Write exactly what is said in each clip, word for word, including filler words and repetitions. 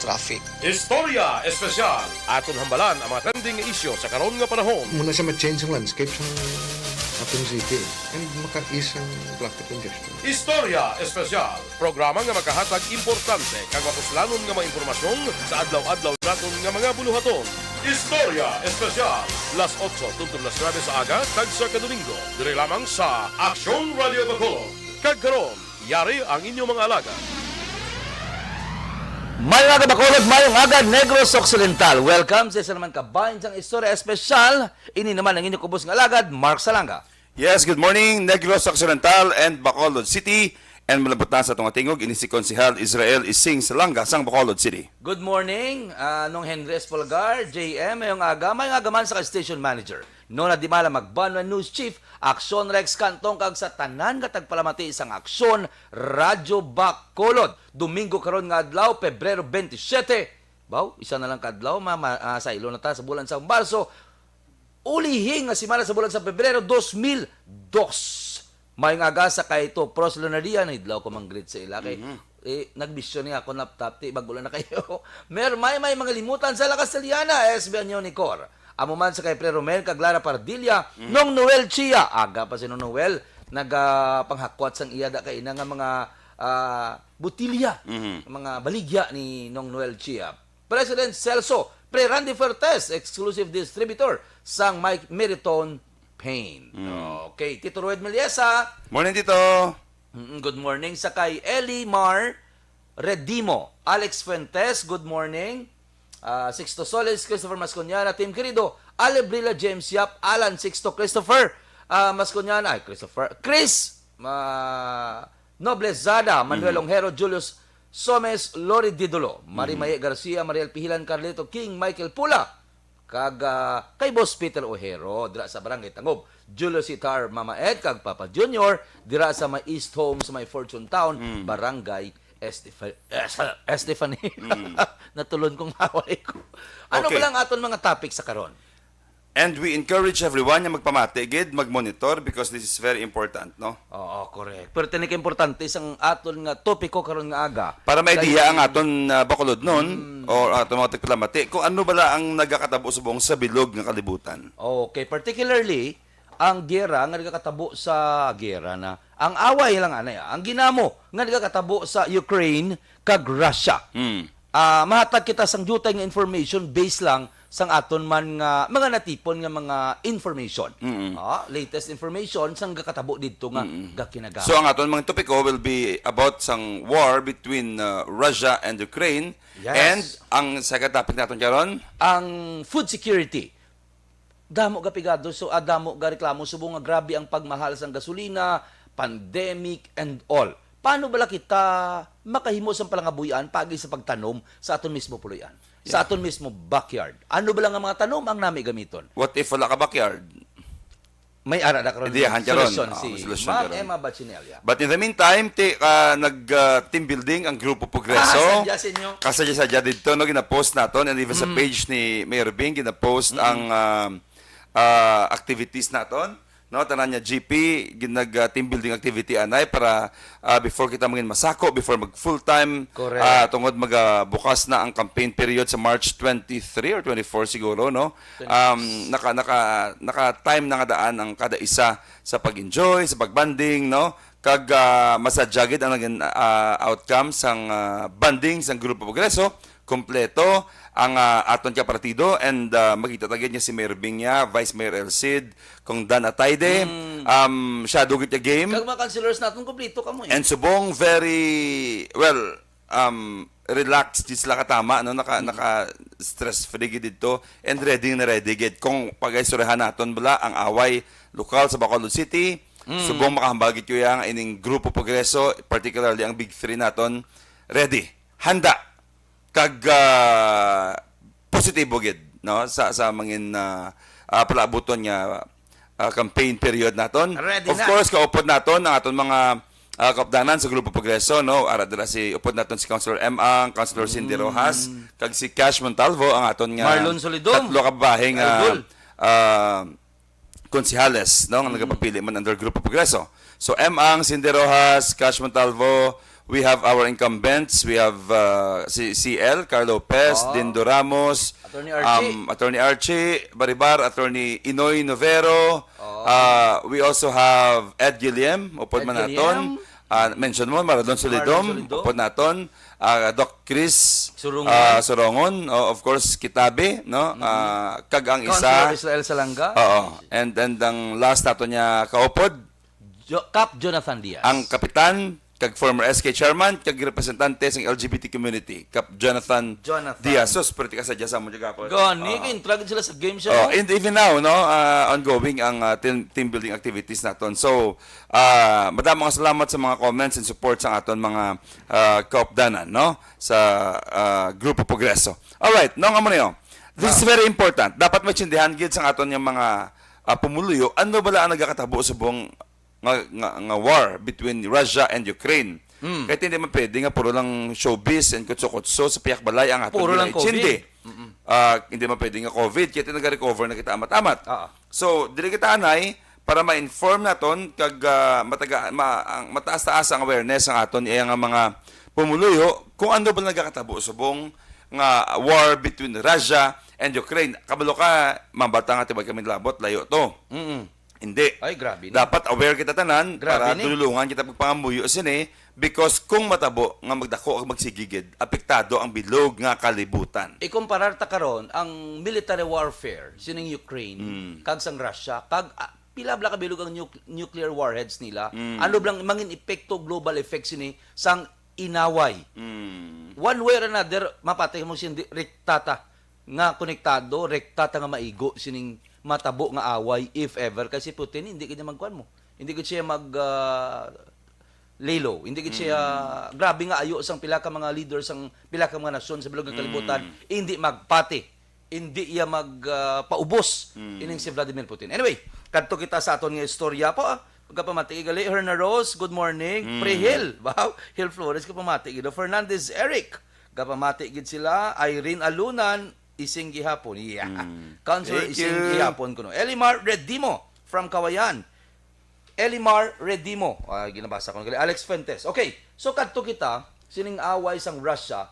traffic. Istorya Espesyal. Aton hambalan ang mga trending nga isyu sa karon nga panahon. Muna sa ma-change ang landscape sa aton city and maka-ease ang traffic congestion. Istorya Espesyal. Programa nga makahatag importante kag mapuslanon nga mga impormasyon sa adlaw-adlaw naton nga mga buluhaton. Istorya Espesyal. Las otso tubtob las nuebe sa aga, tagsa ka Domingo, diri lamang sa Aksyon Radio Bacolod. Kag karon, yari ang inyong mga alagad. Mayong aga, Bacolod, mayong aga, Negros Occidental. Welcome sa isa naman ka Bahin sang Istorya Espesyal. Ini naman ang inyong kubos nga alagad, Mark Salanga. Yes, good morning, Negros Occidental and Bacolod City. And malabot na sa atong tingog, ini si Konsehal Israel Ising Salanga sang Bacolod City. Good morning, ah, Nong Henry Espolgar, J M, mayong aga, mayong aga man sa station manager. Nona Dimala Magbanwa, News Chief, Aksyon Rex Cantong, kag sa tanan nga tagpalamati sang Aksyon Radyo Bacolod. Domingo karon nga adlaw, Pebrero twenty-seven. Baw, isa na lang ka adlaw, ma, ma, ah, saylo na ta sa bulan sa Marso. Ulihi nga semana sa bulan sa Pebrero, dos mil dos. Mayong aga sa kay to Pros Lunaria, nahidlaw ko mang greet sa ila kay, Mhm. eh, nagbisyo ni ako laptop, ti, bago lang na kayo. Mer, may, may mga limutan sa La Castellana, S B Anyo ni Cor. Amo man sa kay Pre Romel kag Lara Pardilla, Mhm. Nong Noel Chia, aga pa si Nong Noel, nagapanghakwat sang iya da kay ina nga mga, ah, botilya, Mhm. mga baligya ni Nong Noel Chia. President Celso, Pre Randy Fuertes, exclusive distributor sang Mike Meriton Paint. Mm. Okay, Tito Roed Meliesa. Morning, Tito. Mm, good morning sa kay Eli Mar Redimo, Alex Fuentes, good morning. Ah, Sixto Solis, Christopher Masconiana, Team Querido, Ale Brila, James Yap, Alan Sixto, Christopher, ah, Masconiana, ay, Christopher, Chris, ma, Noblezada, Manuel Mhm. Ongero, Julius Somes, Lori Didulo, Mari Mhm. Maye Garcia, Mariel Pihilan, Carlito King, Michael Pula, kag, ah, kay Boss Peter Ojero, dira sa Barangay Tangob, Julius Hitar, Mama Ed, kag Papa Junior, dira sa may East Home, sa may Fortune Town, Mm. Barangay Estefa-, Estefani. Mm. Natulon kong haway ko. Ano Okay. ba lang aton mga topic sa karon? And we encourage everyone nga magpamati gid, mag-monitor, because this is very important, no? Oo, correct. Pero tini ka importante sang aton nga topiko karon nga aga. Para may Kay idea ang aton, ah, Bacolodnon Mm. o aton mga tigpalamati kung ano bala ang nagakatabo subong sa bilog nga kalibutan. Okay, particularly ang gera nga nagakatabo sa gera na. Ang away lang anay, ah, ang ginamo nga nagakatabo sa Ukraine kag Russia. Mm. Ah, mahatag kita sang diutay nga information based lang sang aton man nga mga natipon nga mga information. Mm-mm. Ah, latest information sang gakatabo didto nga Mm-mm. gakinagamit. So, ang aton mga topiko will be about sang war between, uh, Russia and Ukraine. Yes. And ang second topic naton karon? Ang food security. Damo ga pigado, so, ah, damo ga reklamo subong nga grabe ang pagmahal sang gasolina, pandemic, and all. Paano bala kita makahimo sang palangabuy-an paagi sa pagtanom sa aton mismo puloy-an, sa Yeah. aton mismo backyard? Ano bala nga mga tanom ang nami gamiton? What if wala ka backyard? May ara na karon Ideyahan karon. solusyon Ah, si may solusyon Ma'am karon. Emma Bachinella. But in the meantime, ti, ah, nag, ah, team building ang Grupo Progreso. Ah, sadya sa inyo. Kasadya-sadya dito, no, ginapost naton and even sa Mm. page ni Mayor Bing, ginapost Mm. ang, ah, ah, activities naton, no, tanan niya G P, ginag, ah, team building activity anay para, ah, before kita mangin masako, before mag full time, Correct. ah, tungod magabukas na ang campaign period sa March twenty-three or twenty-four siguro, no? Um, Thanks. naka, naka, naka-time na nga daan ang kada isa sa pag-enjoy, sa pag-bonding, no? Kag, ah, masadya gid ang naging, ah, outcome sang, ah, bonding sang Grupo Progreso, kompleto ang, ah, aton ka partido, and, ah, makita ta gid nga si Mayor Bing niya, Vice Mayor El Cid, Kong Dan Atayde, Mm. um, shadow gid ka game. Kag mga councilors naton, kompleto kamo eh. And subong very, well, um, relaxed gid sila katama, no? Naka, Mm. naka stress free gid dito and ready na ready gid. Kung pag-istoryahan naton bala ang away lokal sa Bacolod City, Mm. subong makahambal gid ko yang ining Grupo Progreso, particularly ang Big Three naton, ready, handa, kag, ah, positibo gid, no, sa, sa mangin, ah, ah, palaabuton nga, ah, campaign period naton. Ready Of na. course, kaupod naton ang aton mga, ah, kaupdanan sa Grupo Progreso, no? Ara dira si, upod naton si Councilor M Ang, Councilor Cindy Mm. Rojas, kag si Cash Montalvo, ang aton nga Marlon Solidom. tatlo ka babae nga, Idol. ah, konsehales, no, nga Mm. nagapapili man under Grupo Progreso. So, M Ang, Cindy Rojas, Cash Montalvo, We have our incumbents. We have uh, si C L, Carl Lopez, Oo. Dindo Ramos, Attorney Archie. um, Attorney Archie Baribar, Attorney Inoy Novero. Oo. Uh, we also have Ed Guillem, upod Ed man naton. Guillem. Uh, mention mo, Maradon Solidom, Maradon Solidom. Upod naton. Uh, Doc Chris Surongon. Uh, Surongon. Oh, of course, Kitabe, no? Mm-hmm. Uh, kag ang Councilor isa. Israel Salanga. Oo. And, and ang last nato niya kaupod, Jo- Cap Jonathan Diaz. Ang kapitan, kag former S K chairman, kag representante sang L G B T community, Cap Jonathan Jonathan. Diaz. Sus, pwerte ka sa Diaz, amo dyan gapon. Gani, Oo. Kay intragid sila sa game siya, Oh, no? And even now, no, uh, ongoing ang uh, team, team building activities naton. So, uh, madamo nga salamat sa mga comments and support sa aton mga uh, kaupdanan, no, sa uh, Grupo Progreso. Alright, no, nga mo niyo. This is Ah. very important. Dapat maintindihan gid sa aton nga mga uh, pumuluyo, ano bala ang nagakatabo subong nga, nga, nga war between Russia and Ukraine. Mm. Kaya hindi man pwede nga puro lang showbiz and kutso-kutso sa pihak balay ang aton Puro lang ginaichindi. COVID. Mm-mm. Ah, hindi man pwede nga COVID, kaya nag-recover na kita amat-amat. Ah. So, dili kita anay para ma-inform naton kag ah, mataga, ma, ang mataas-taas ang awareness ang aton iya nga mga pumuluyo kung ano ba nagakatabo subong nga war between Russia and Ukraine. Kabalo ka, mabata nga tibay kami labot, layo to. Mm-mm. Hindi. Ay, grabe na. Dapat aware kita tanan Grabe para ni. Dulungan kita pagpangamuyo sini because kung matabo nga magdako ag magsigigid, apektado ang bilog nga kalibutan. Ikumparar ta karon ang military warfare sining Ukraine Mm. kag sang Russia kag ah, pila bala ka bilog ang nuc- nuclear warheads nila. Mm. Ano blang mangin epekto global effect sini sang inaway. Mm. One way or another, mapatay mo sindi rektata nga konektado, rektata nga maigo sining matabo nga away if ever kay si Putin hindi gid niya magkuan mo. Hindi gid siya mag ah, lay low. Hindi gid siya grabe nga ayo sang pila ka mga leaders sang pila ka mga nasyon sa bilog nga kalibutan Mm. hindi magpati. Hindi iya mag ah, paubos Mm. ining si Vladimir Putin. Anyway, kadto kita sa aton nga istorya po. Ah. Pagkapamati gali, Herna Rose, good morning. Mm. Pre Hill, wow, Hill Flores, kapamati gid. Fernandez Eric, kapamati gid sila. Irene Alunan, ising gihapon. Yeah. Mm. Councilor Thank ising you. Gihapon kuno. Elimar Redimo from Kawayan. Elimar Redimo. Ah, ginabasa ko na gali. Alex Fuentes. Okay. So, kadto kita, sining away sang Russia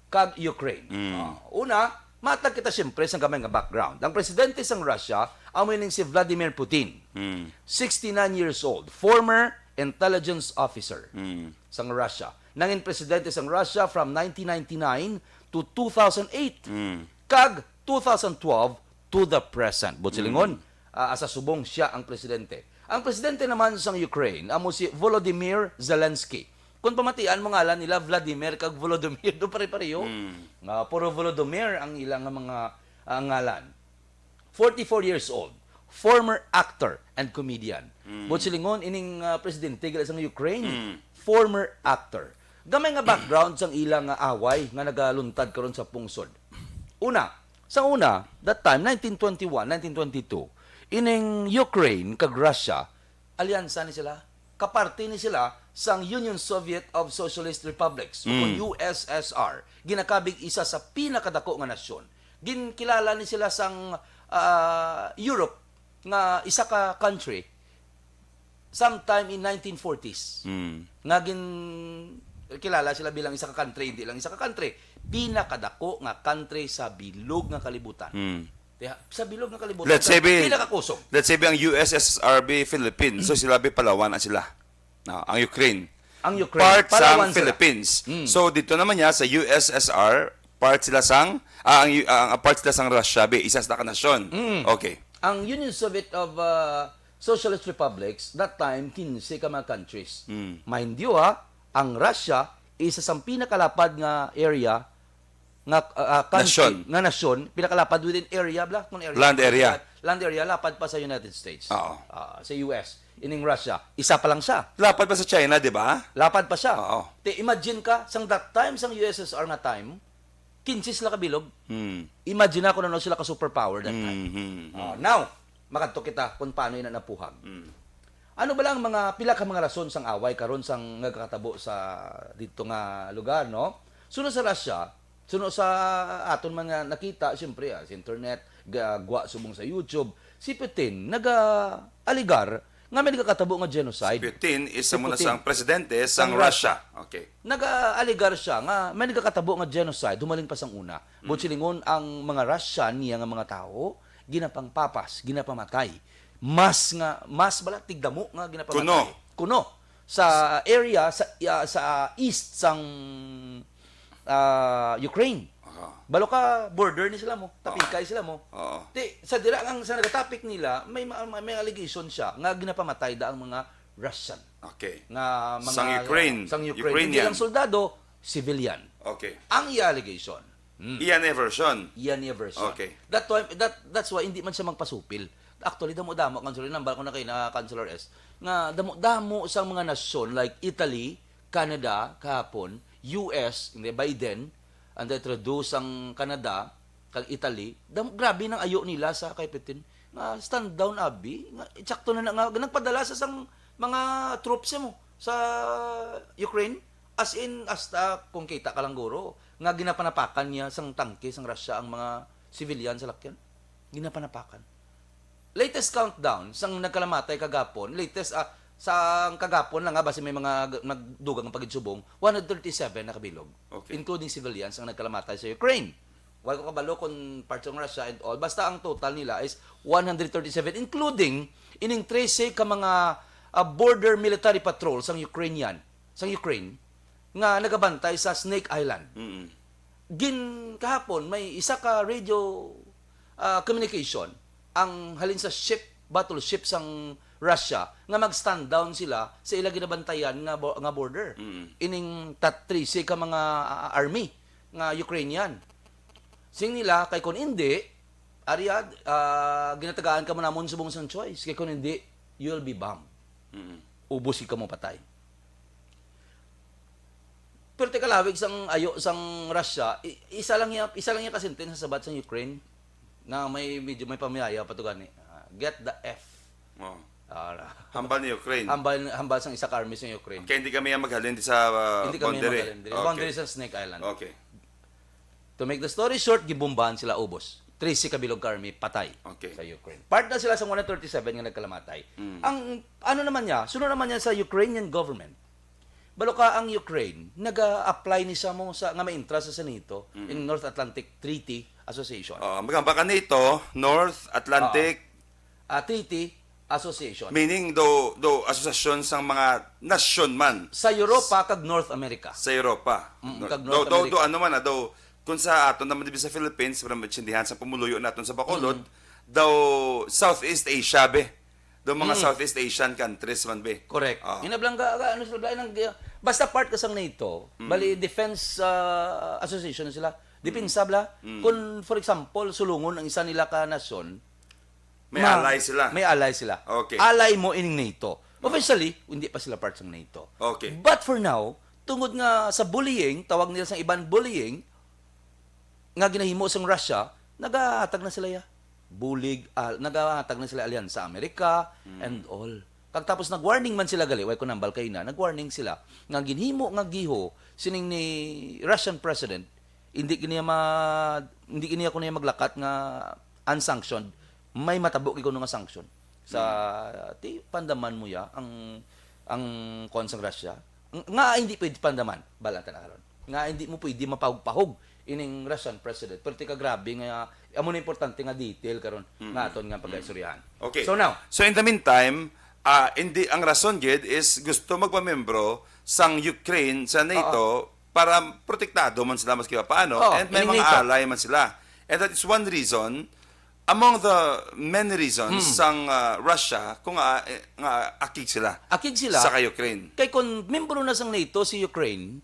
kag Ukraine. Mm. Ah, una, matag kita siyempre sa gamay nga background. Ang presidente sang Russia, amo ining si Vladimir Putin. Mm. Sixty-nine years old, former intelligence officer Mm. sang Russia. Nangin presidente sang Russia from nineteen ninety-nine to two thousand eight. Mm. Kag two thousand twelve to the present. Buot silingon, Mm. ah, asa subong siya ang presidente. Ang presidente naman sang Ukraine amo si Volodymyr Zelensky. Kung pamatian mo ngalan nila, Vladimir kag Volodymyr, do pare-pareho. Mm. Nga puro Volodymyr ang ilang mga ah, ngalan. Forty-four years old, former actor and comedian. Mm. Buot silingon, ining ah, presidente gali sang Ukraine, Mm. former actor. Gamay nga background sang ilang nga away nga nagaluntad karon sa pungsod. Una, sa una, that time, nineteen twenty-one, nineteen twenty-two, ining Ukraine kag Russia, alyansa ni sila. Kaparte ni sila sang Union Soviet of Socialist Republics, o kon Mm. U S S R. Ginakabig isa sa pinakadako nga nasyon. Ginkilala ni sila sang ah, Europe nga isa ka country sometime in nineteen forties. Mm. Nga gin kilala sila bilang isa ka country, hindi lang isa ka country, pinakadako nga country sa bilog nga kalibutan. Mm. Kaya, sa bilog nga kalibutan, Let's say, be, pinakakusog. Let's say, be, ang U S S R be Philippines, so sila be Palawan na sila. No, ang Ukraine. Ang Ukraine, Part Palawan sang sila. Philippines. Mm. So, dito naman niya, sa U S S R, part sila sang, ah, ang, U- ah, ang part sila sang Russia, be, isa sila ka nasyon. Mm. Okay. Ang Union Soviet of uh, Socialist Republics, that time, quince ka mga countries. Mm. Mind you, ha, ang Russia, isa sang pinakalapad nga area nga ah, ah, country, Nasyon. Nga nasyon, pinakalapad within area, bla? Kung area, Land area. Land area, lapad pa sa United States. Oo. Ah, sa U S. Ining Russia, isa pa lang siya. Lapad pa sa China, di ba? Lapad pa siya. Oo. Te, imagine ka, sang that time, sang U S S R nga time, quince sila kabilog. Hmm. Imagine ako na sila ka superpower that time. Hmm, hmm, hmm. Ah, now, makadto kita kung paano ina napuhag. Hmm. Ano bala ang mga pila ka mga rason sang away karon sang nagakatabo sa didto nga lugar, no? Suno sa Russia, suno sa aton man nga nakita, siyempre, ah, sa internet, ga- gwa subong sa YouTube, si Putin naga-alegar Nga may nagakatabo nga genocide. Si Putin is Si amo na Putin. sang presidente Sang sang Russia. Russia. Okay. Nag-aalegar siya nga may nagakatabo nga genocide, humaling pa sang una. But Mm. silingon ang mga Russian niya nga mga tawo, ginapangpapas, ginapamatay. Mas nga, mas bala, tigdamo nga ginapamatay. Kuno. Kuno. Sa area, sa, ah, sa east sang, ah, Ukraine. Aha. Balo ka, border ni sila mo. Tapikay Oo. sila mo. Oo. Ti, sa dira ang sa nagatapik nila, may ma-, may, may allegation siya nga ginapamatay da ang mga Russian. Okay. Nga mga Sang Ukraine. Sang Ukraine. Ukrainian. Hindi lang soldado, civilian. Okay. Ang iya allegation. Hmm. Iya na version. Iya niya version. Okay. That why, that, that's why hindi man siya magpasupil. Actually, damo-damo, Councilor, nambal ko na kay na, Councilor S, nga damo-damo sang mga nasyon like Italy, Canada, kahapon, U S, hindi, Biden, ang Trudeau sang Canada, kag Italy, dam-, grabe nang ayo nila sa kay Putin. Nga, stand down, abi. Nga, eksakto na, na nga, nagpadala sa sang mga troops mo sa Ukraine. As in, hasta kung kita ka lang guro, nga ginapanapakan niya sang tangke sang Russia ang mga civilian sa lakyan. Ginapanapakan. Latest countdown sang nagkalamatay kagapon, latest, ah, sang kagapon lang, ah, basi may mga g-, nagdugang ang pagidsubong, one hundred thirty-seven na kabilog, Okay. including civilians ang nagkalamatay sa Ukraine. Wala ko kabalo kung part ng Russia and all. Basta ang total nila is one hundred thirty-seven, including ining trese ka mga, ah, border military patrol sang Ukrainian, sang Ukraine, nga nagabantay sa Snake Island. Mm. Gin-, kahapon, may isa ka radio, ah, communication ang halin sa ship, battleship sang Russia nga mag-stand down sila sa ila ginabantayan nga bo-, nga border. Mm. Ining tat-, trese ka mga, ah, army nga Ukrainian. Sing nila, kay kun hindi, ari, ah, ginatagaan kamo namon subong sang choice. Kay kun hindi, you'll be bombed. Mm. Ubos gid kamo patay. Pero ti kalawig sang ayo sang Russia, i-, isa lang niya, isa lang niya ka sentence sa sabat sang Ukraine nga may medyo may pamiyaya pa to gani. Ah, "Get the F." Oh. Ah, Hambal ni Ukraine. hambal, hambal sang isa ka army sa Ukraine. Kaya hindi kami ang maghalin di sa, uh, Hindi kami boundary. maghalin diri. Okay. Boundary sa Snake Island. Okay. To make the story short, gibombahan sila ubos. Trese ka bilog ka army patay Okay. sa Ukraine. Part na sila sa one thirty-seven nga nagkalamatay. Mm. Ang ano naman niya, sunod naman niya sa Ukrainian government. Balo ka ang Ukraine, naga-apply ni siya mo sa, nga ma-entra sa, sa NATO, Mm. in North Atlantic Treaty Association. Oo, magamba ka NATO, North Atlantic. Ah, Treaty Association. Meaning, do, do, asosasyon sang mga nasyon man. Sa Europa kag North America. Sa Europa. Mm, Do, kag do, North do, do, America. ano man, ah, do, kung sa aton naman dibi sa Philippines, pero maintindihan sa pumuluyo naton sa Bacolod, Mm. daw Southeast Asia, be. Daw mga Mm. Southeast Asian countries man, be. Correct. Ah. Inablangga, ka, ano sila, bla, nang, basta part ka sang NATO, Mm. bali defense, ah, association na sila. Depensa, Mm. bla. Mm. Kung, for example, sulungon ang isa nila ka nasyon, May ma-, ally sila. may ally sila. Okay. Ally mo ining NATO. Oh. Officially, hindi pa sila part sang NATO. Okay. But for now, tungod nga sa bullying, tawag nila sa iban bullying, nga ginahimo sang Russia, nagahatag na sila ya. Bulig, al-, nagahatag na sila alyansa Amerika Mm. and all. Kag tapos nag-warning man sila gali, way ko nambal kay na, nag-warning sila nga ginhimo nga giho sining ni Russian President, hindi gini ma-, hindi gini ako niya maglakat nga unsanctioned, may matabo kay kuno nga sanction. Sa, Mm. ti, pandaman mo ya ang, ang kuwan sang Russia. Ng-, nga hindi pwede pandaman, balantan na karon. Nga hindi mo pwede mapahog-pahog ining Russian president. Pero tika grabe nga, amo na importante nga detail karon Mm. nga aton nga Mm. pagkaistoryahan. Okay. So now, So in the meantime, ah, hindi, ang rason gid is gusto magpamembro sang Ukraine sa NATO Oo. para protektado man sila maski paano, Oo, and may ining mga NATO. ally man sila. And that is one reason, among the many reasons Hmm. sang, ah, Russia kung, ah, eh, nga akig sila Akig sila. sa kay Ukraine. Kay kung membro na sang NATO si Ukraine,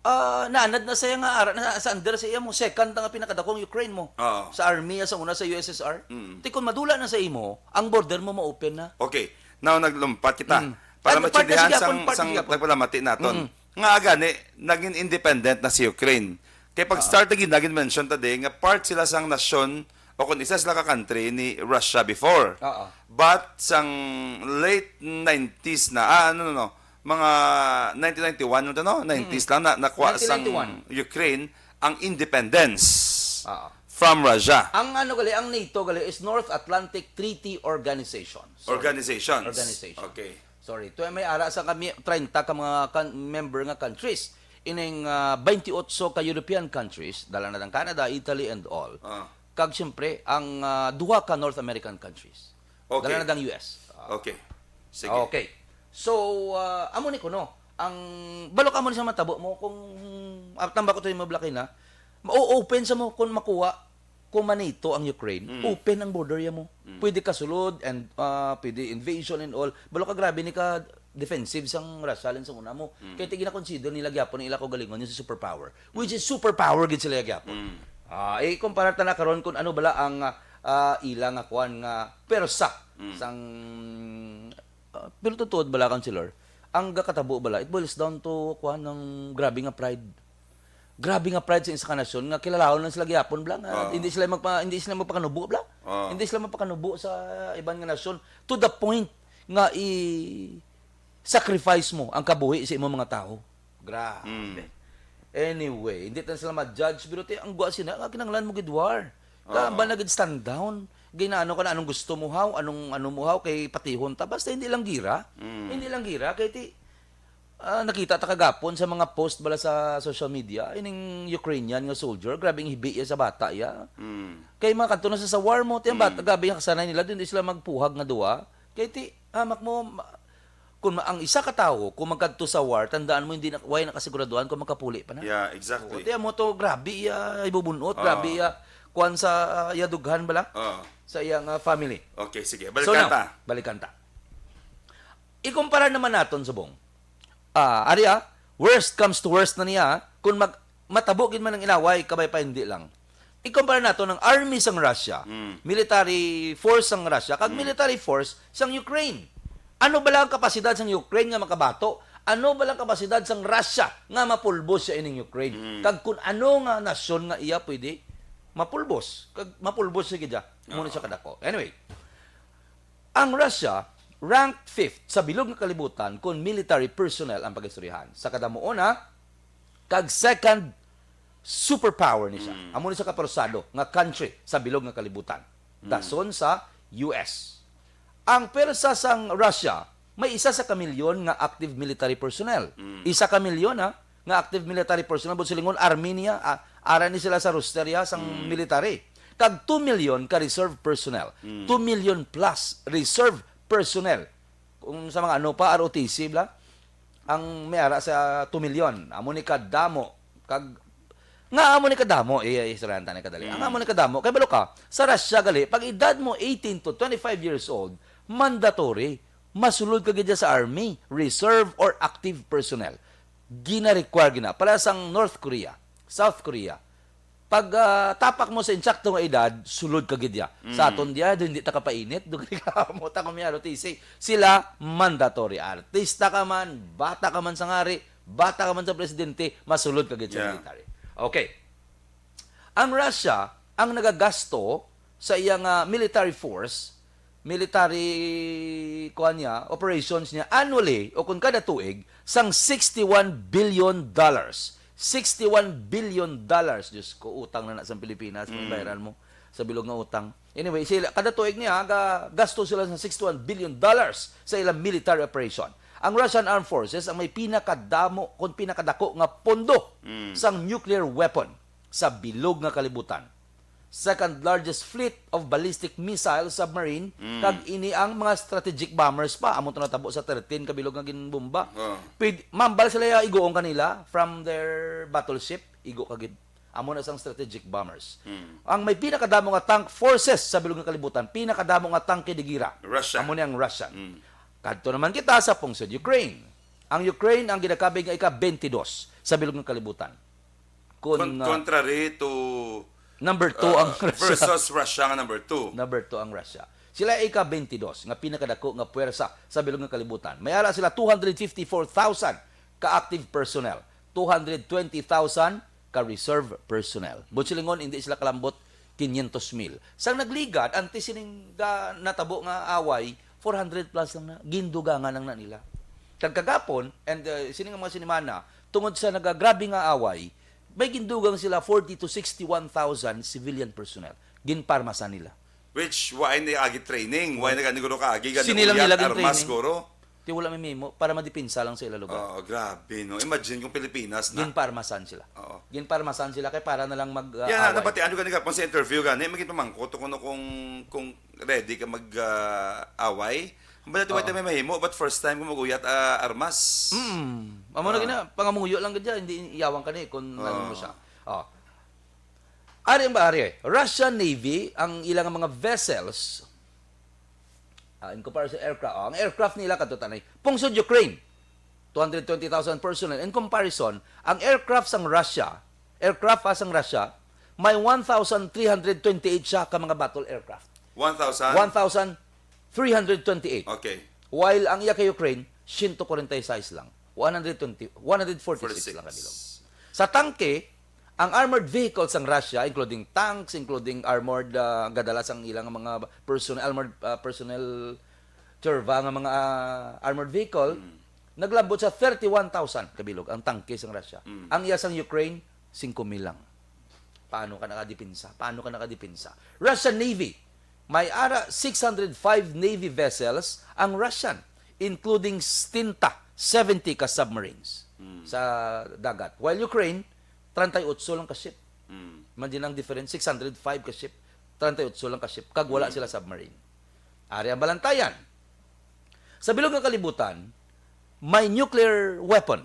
ah, naanad na siya nga ara na sa under sa iya mo, second na nga pinakadakong Ukraine mo. Oo. Sa army, sa una sa U S S R. Mm. Ti kung madula na sa imo, ang border mo ma-open na. Okay. Now, naglumpat kita. Mm. Para Ano, part na maintindihan siya, sang, part sang siya, part. nagpalamati naton. Mm. Nga gani, naging independent na si Ukraine. Kay pag Ah. start lagi, naging mention ta di, nga part sila sang nasyon, o kung isa sila ka country ni Russia before. Oo. But sang late nineties na, ah, ano, no, no, mga nineteen ninety-one, ano to, no? Nineties Mm. lang na, nakuha sang nineteen ninety-one. Ukraine ang independence. Oo. from Russia. Ang ano gali, ang NATO gali is North Atlantic Treaty Organization. Sorry. Organization. Organization. Okay. Sorry. Tuwa may ara sa kami treinta ka mga kan- member nga countries. Ining ah, twenty-eight ka European countries, dala na ang Canada, Italy, and all. Ah. Kag siyempre, ang ah, duha ka North American countries. Okay. Dala na ang U S. Ah. Okay. Sige. Okay. So, ah, amo ni kuno. Ang balo ka mo ni sa matabo mo kung ah, tamba ko to yung mablakay na. Ma-open sa mo kung makuha kung manito ang Ukraine, mm. Open ang border ya mo. Mm. Pwede ka sulod and uh, pwede invasion and all. Balo ka grabe ni ka defensive sang Russia lang sa una mo. Mm. Kaya ti gina-consider nila gyapon ang ila kaugalingon yung superpower. Which is superpower gid sila gyapon. Mm. Ah, eh, kumpara ta na karon kung ano bala ang uh, ila nga kuan nga persa mm. sang uh, pero totoo bala, Councilor, ang gakatabo bala, it boils down to kuan ng grabe nga pride. Grabe nga pride sa isa ka nasyon nga kilalaon lang sila gyapon bla nga ah. Hindi sila magpa, hindi sila magpakanubo bla. Ah. Hindi sila magpakanubo sa iban nga nasyon to the point nga i sacrifice mo ang kabuhi sa imong mga tawo. Grabe. Mm. Anyway, hindi ta sila ma-judge pero ti ang gwa sina nga kinahanglan mo gid war. Ka uh-huh. Ba na gid stand down. Ginaano ka na anong gusto mo haw, anong ano mo haw kay patihon ta basta hindi lang gira. Mm. Hindi lang gira kay ti Ah, nakita ta kagapon sa mga post bala sa social media, ining Ukrainian nga soldier, grabe ang hibi iya sa bata iya. Mm. Kay mga kadto na sa, sa war mo, tiyang bata, mm. Grabe ang kasanay nila, doon di sila magpuhag nga duwa. Kay ti, hamak mo, ma- kung ma- ang isa ka tawo, kung magkadto sa war, tandaan mo, hindi na, way nakasiguraduhan kung makapuli pa na. Yeah, exactly. Oo, tiyan mo to, grabe iya ibubunot, grabe iya, kuwan sa uh, iya dughan bala, sa iyang uh, family. Okay, sige. So, balikan now, ta. Balikan ta. Ikumpara naman naton subong. Ah, ari ah, worst comes to worst na niya, ah. Kung mag, matabo gid man ang inaway, kabay pa hindi lang. Ikumpara nato ng army sang Russia, military force sang Russia, kag military force sang Ukraine. Ano ba lang ang kapasidad sang Ukraine nga makabato? Ano ba lang ang kapasidad sang Russia nga mapulbos siya ining Ukraine? Kag kung ano nga nasyon nga iya pwede mapulbos? Kag mapulbos siya gid siya. Muna siya kadako. Anyway, ang Russia, ranked fifth sa bilog nga kalibutan kon military personnel ang pag-istoryahan. Sa kadamuona, kag second superpower ni siya. Mm. Amo ni sa kapersado nga country sa bilog nga kalibutan. Mm. Dason sa U S. Ang pwersa sang Russia may isa sa kamilyon nga active military personnel. Mm. Isa ka milyon, ha? Nga active military personnel, but silingon, Armenia, ah, ara ni sila sa roster ya sang military. Kag two million ka reserve personnel. Two million plus reserve personnel. Kung sa mga ano pa, R O T C, bla, ang may ara sa two million. Amo ni kadamo. Kag, nga amo ni kadamo, iya, istoryahan ta ni kadali. Ang amo ni kadamo, kay balo ka, sa Russia gali, pag edad mo eighteen to twenty-five years old, mandatory, masulod ka gid sa army, reserve or active personnel. Gina-require gina. Para sang North Korea, South Korea, pag ah, tapak mo sa insakto nga edad, sulod ka gid ya. Sa aton diya, hindi ta kapainit, dugay ka mo ta kumiyaro tisi. Sila mandatory. Artista ka man, bata ka man sa ngari, bata ka man sa presidente, masulod ka gid sa Yeah. Military. Okay. Ang Russia ang nagagasto sa iyang ah, military force, military kuan niya, operations niya annually o kung kada tuig sang sixty-one billion dollars. Sixty-one billion dollars. Diyos ko, utang na na sa Pilipinas, mm. Bayaran mo sa bilog nga utang. Anyway, sila, kada tuig niya, ga, gasto sila sa sixty-one billion dollars sa ilang military operation. Ang Russian Armed Forces ang may pinakadamo, kung pinakadako nga pondo mm. Sang nuclear weapon sa bilog nga kalibutan. Second largest fleet of ballistic missile submarine, mm. Kag ini ang mga strategic bombers pa. Amo to natabo sa thirteen kabilog nga ginbomba. Oh. Pwede, mambal sila ya iguong kanila from their battleship, igo kagid. Amo na sang strategic bombers. Mm. Ang may pinakadamo nga tank forces sa bilog nga kalibutan, pinakadamo nga tangke de gera. Russia. Amo ni ang Russian. Mm. Kadto naman kita sa pungsod Ukraine. Ang Ukraine ang ginakabig nga ika twenty-two sa bilog nga kalibutan. Kun, Con- ah, contrary to number two uh, ang Russia. Versus Russia nga number two. Number two ang Russia. Sila ay ika twenty-two nga pinakadako nga puwersa sa bilog nga kalibutan. May ara sila two hundred fifty-four thousand ka active personnel, two hundred twenty thousand ka reserve personnel. Busilingon, hindi sila kalambot quinientos mil. Sang nagligad, antes sining da, natabo nga away, four hundred plus lang na, gindugangan lang na nila. Kagkagapon, and uh, sining mga sinimana, tungod sa nagagrabe nga away, May gindugang sila forty to sixty-one thousand civilian personnel. Ginparmasan nila. Which, wa ay nag-agi training, wa ay nag-aniguro kaagi, Sini lang nila armas, gin-training. Guro. Ti wala may mimo para madipinsa lang sa ila lugar. Oh, grabe, no? Imagine kung Pilipinas na. Ginparmasan sila. Oo. Ginparmasan sila kay para na lang mag uh, Yan na, away. Napati, ano ka nagapon sa interview gani? May pamangkot ko no kung, kung ready ka mag ah, away. Ang balati, wa may mahimo, but first time ko mag-uyat ah, armas. Mm. Amo na gina, pangamuyo lang gid, hindi iyawang ka ni kung ano mo siya. Oh. Ari ang ba, ari, Russian Navy, ang ilang mga vessels, ah, in comparison aircraft, oh, ang aircraft nila kadto tanay, pungsod Ukraine, two hundred twenty thousand personnel. In comparison, ang aircraft sang Russia, aircraft ha sang Russia, may one thousand three hundred twenty-eight siya ka mga battle aircraft. One thousand? One thousand three hundred twenty-eight. Okay. While ang iya kay Ukraine, siyento kwarenta y seis lang. One hundred twenty, one hundred forty-six lang kabilog. Sa tangke, ang armored vehicles sang Russia, including tanks, including armored, ah, gadala sang ilang mga personnel, armored ah, personnel, Cherva nga mga ah, armored vehicle, naglabot sa thirty-one thousand kabilog ang tangke sang Russia. Ang iya sang Ukraine, singko mil lang. Paano ka nakadepensa? Paano ka nakadepensa? Russian Navy, may ara six hundred five Navy vessels ang Russian, including sixty, seventy ka submarines sa dagat. While Ukraine, treinta y ocho lang ka ship. Imagine ang difference, six hundred five ka ship, treinta y ocho lang ka ship, kag wala sila submarine. Ari ang balantayan. Sa bilog nga kalibutan, may nuclear weapon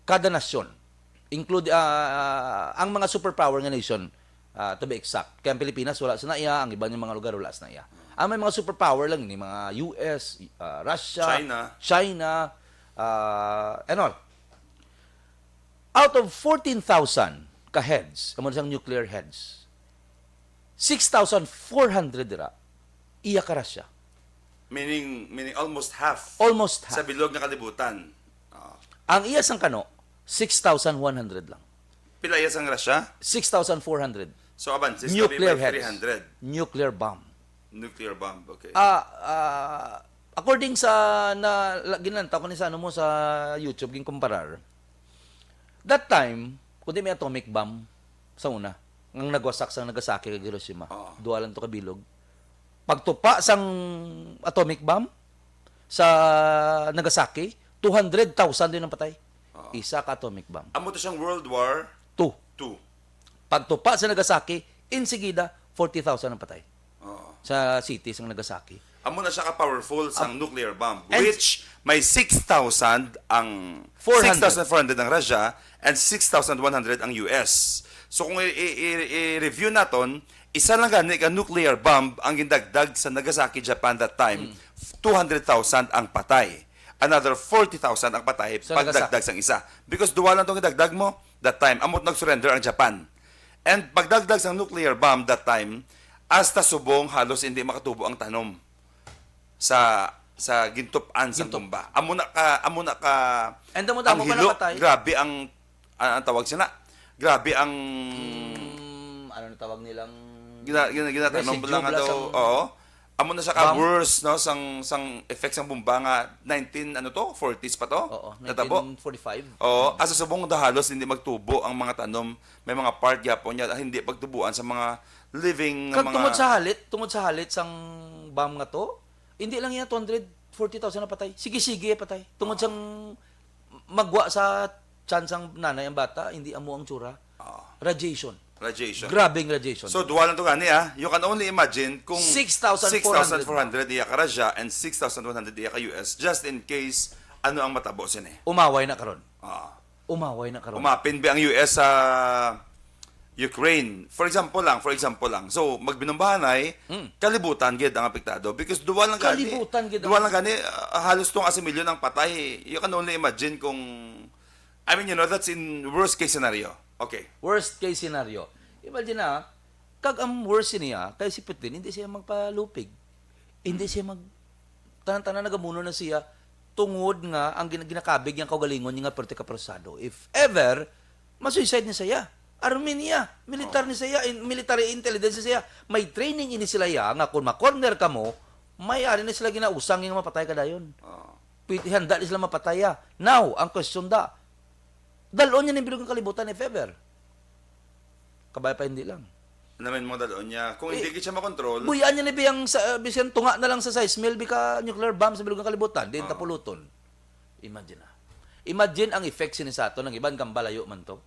kada nasyon. Include ah, ang mga superpower nga nation, ah, to be exact. Kaya ang Pilipinas, wala sa naiya, ang iban yung mga lugar, wala sa naiya. Ang may mga superpower lang ni mga U S, ah, Russia, China. China, ah, and all. Out of fourteen thousand ka heads, amo sang nuclear heads, six thousand four hundred dira, iya ka Russia. Meaning, meaning almost half Almost half. Sa bilog nga kalibutan. Ah. Ang iya sang kano, six thousand one hundred lang. Pila iya sang Russia? Six thousand four hundred. So, aban, six Nuclear kami heads. Three hundred. Nuclear bomb. Nuclear bomb, okay. Ah, ah, according sa na la- ginlantaw ko ni sa ano mo sa YouTube, ginkumparar. That time, kundi may atomic bomb sa una, ang nagwasak sa Nagasaki kag Hiroshima. Oo. Duha lang to kabilog. Pagtupa sang atomic bomb sa Nagasaki, two hundred thousand din ang patay. Oo. Isa ka atomic bomb. Amo to siyang World War Two. Two. Pagtupa sa Nagasaki, insigida, forty thousand ang patay Oo. sa city sang Nagasaki. Amo na siya ka-powerful sang nuclear bomb, And- which may six thousand ang Four hundred. Six thousand four hundred ang Russia and six thousand one hundred ang U S. So kung i- i- i- i-review naton, isa lang gani ka nuclear bomb ang gindagdag sa Nagasaki, Japan that time, two hundred thousand ang patay. Another forty thousand ang patay Sa pagdagdag Nagasaki. Sang isa. Because duwa lang tong gidagdag mo that time, amot nag-surrender ang Japan. And pagdagdag sang nuclear bomb that time, hasta subong halos hindi makatubo ang tanom sa sa gintup-an sang Gintup. Bomba. Amo na ka, amo na ka And amo na ang mo ka hilo, napatay. Grabe ang, ang, ang tawag sina. Grabe ang Mm, ano na tawag nilang gina, gina, ginatanom residue lang nga bala daw. sang Oo. Amo na siya ka Bomb? Worse, no, sang sang effect sang bomba nga nineteen, ano to, forties pa to. Oo, Natabo. nineteen forty-five. Oo, asa subong da halos hindi magtubo ang mga tanom. May mga part gyapon niya hindi pagtubuan sa mga living nga Kag mga tungod sa halit, tungod sa halit sang bomb nga to, hindi lang iya two hundred forty thousand na patay. Sige-sige patay. Tungod sang magwa sa chance ang nanay ang bata, hindi amo ang tsura. Ah, Radiation. Radiation. Grabing radiation. So, duwa lang to gani, ah. You can only imagine kung Six thousand four hundred. Six thousand four hundred iya ka Russia and six thousand one hundred iya ka U S, just in case ano ang matabo sini. Umaway na karon. Ah. Umaway na karon. Umapin ba ang U S sa Ukraine? For example lang, for example lang. So, magbinumbahanay, Hmm. Kalibutan gid ang apektado because duwa lang gani. Kalibutan gid ang Duwa lang gani, ah, halos tong asimilyon ang patay. You can only imagine kung, I mean, you know, that's in worst case scenario. Okay. Worst case scenario. Imagine na, kag ang worst niya, kay si Putin, hindi siya magpalupig. Hindi siya mag... Tanan-tanan nagamuno na siya tungod nga ang gina- ginakabig niyang kaugalingon niya nga perti ka prosado. If ever, masuicide ni siya. Army niya, militar ni siya, in- military intelligence ni siya. May training ini sila ya nga kung ma-corner ka mo, may ari na sila ginausang nga mapatay ka dayon. Ah. Pwede handa ni sila mapatay ya. Now, ang question da, dalon niya ning bilog nga kalibutan if ever. Kabay pa hindi lang. Namin mo dalon niya. Kung Eh, hindi kita makontrol, Buyan niya ni biyang sa, uh, bisan tunga na lang sa size mil, bika nuclear bomb sa bilog nga kalibutan. Di ta puluton. Imagine na. Imagine ang effect sini sa aton, ang iban kang balayo man to.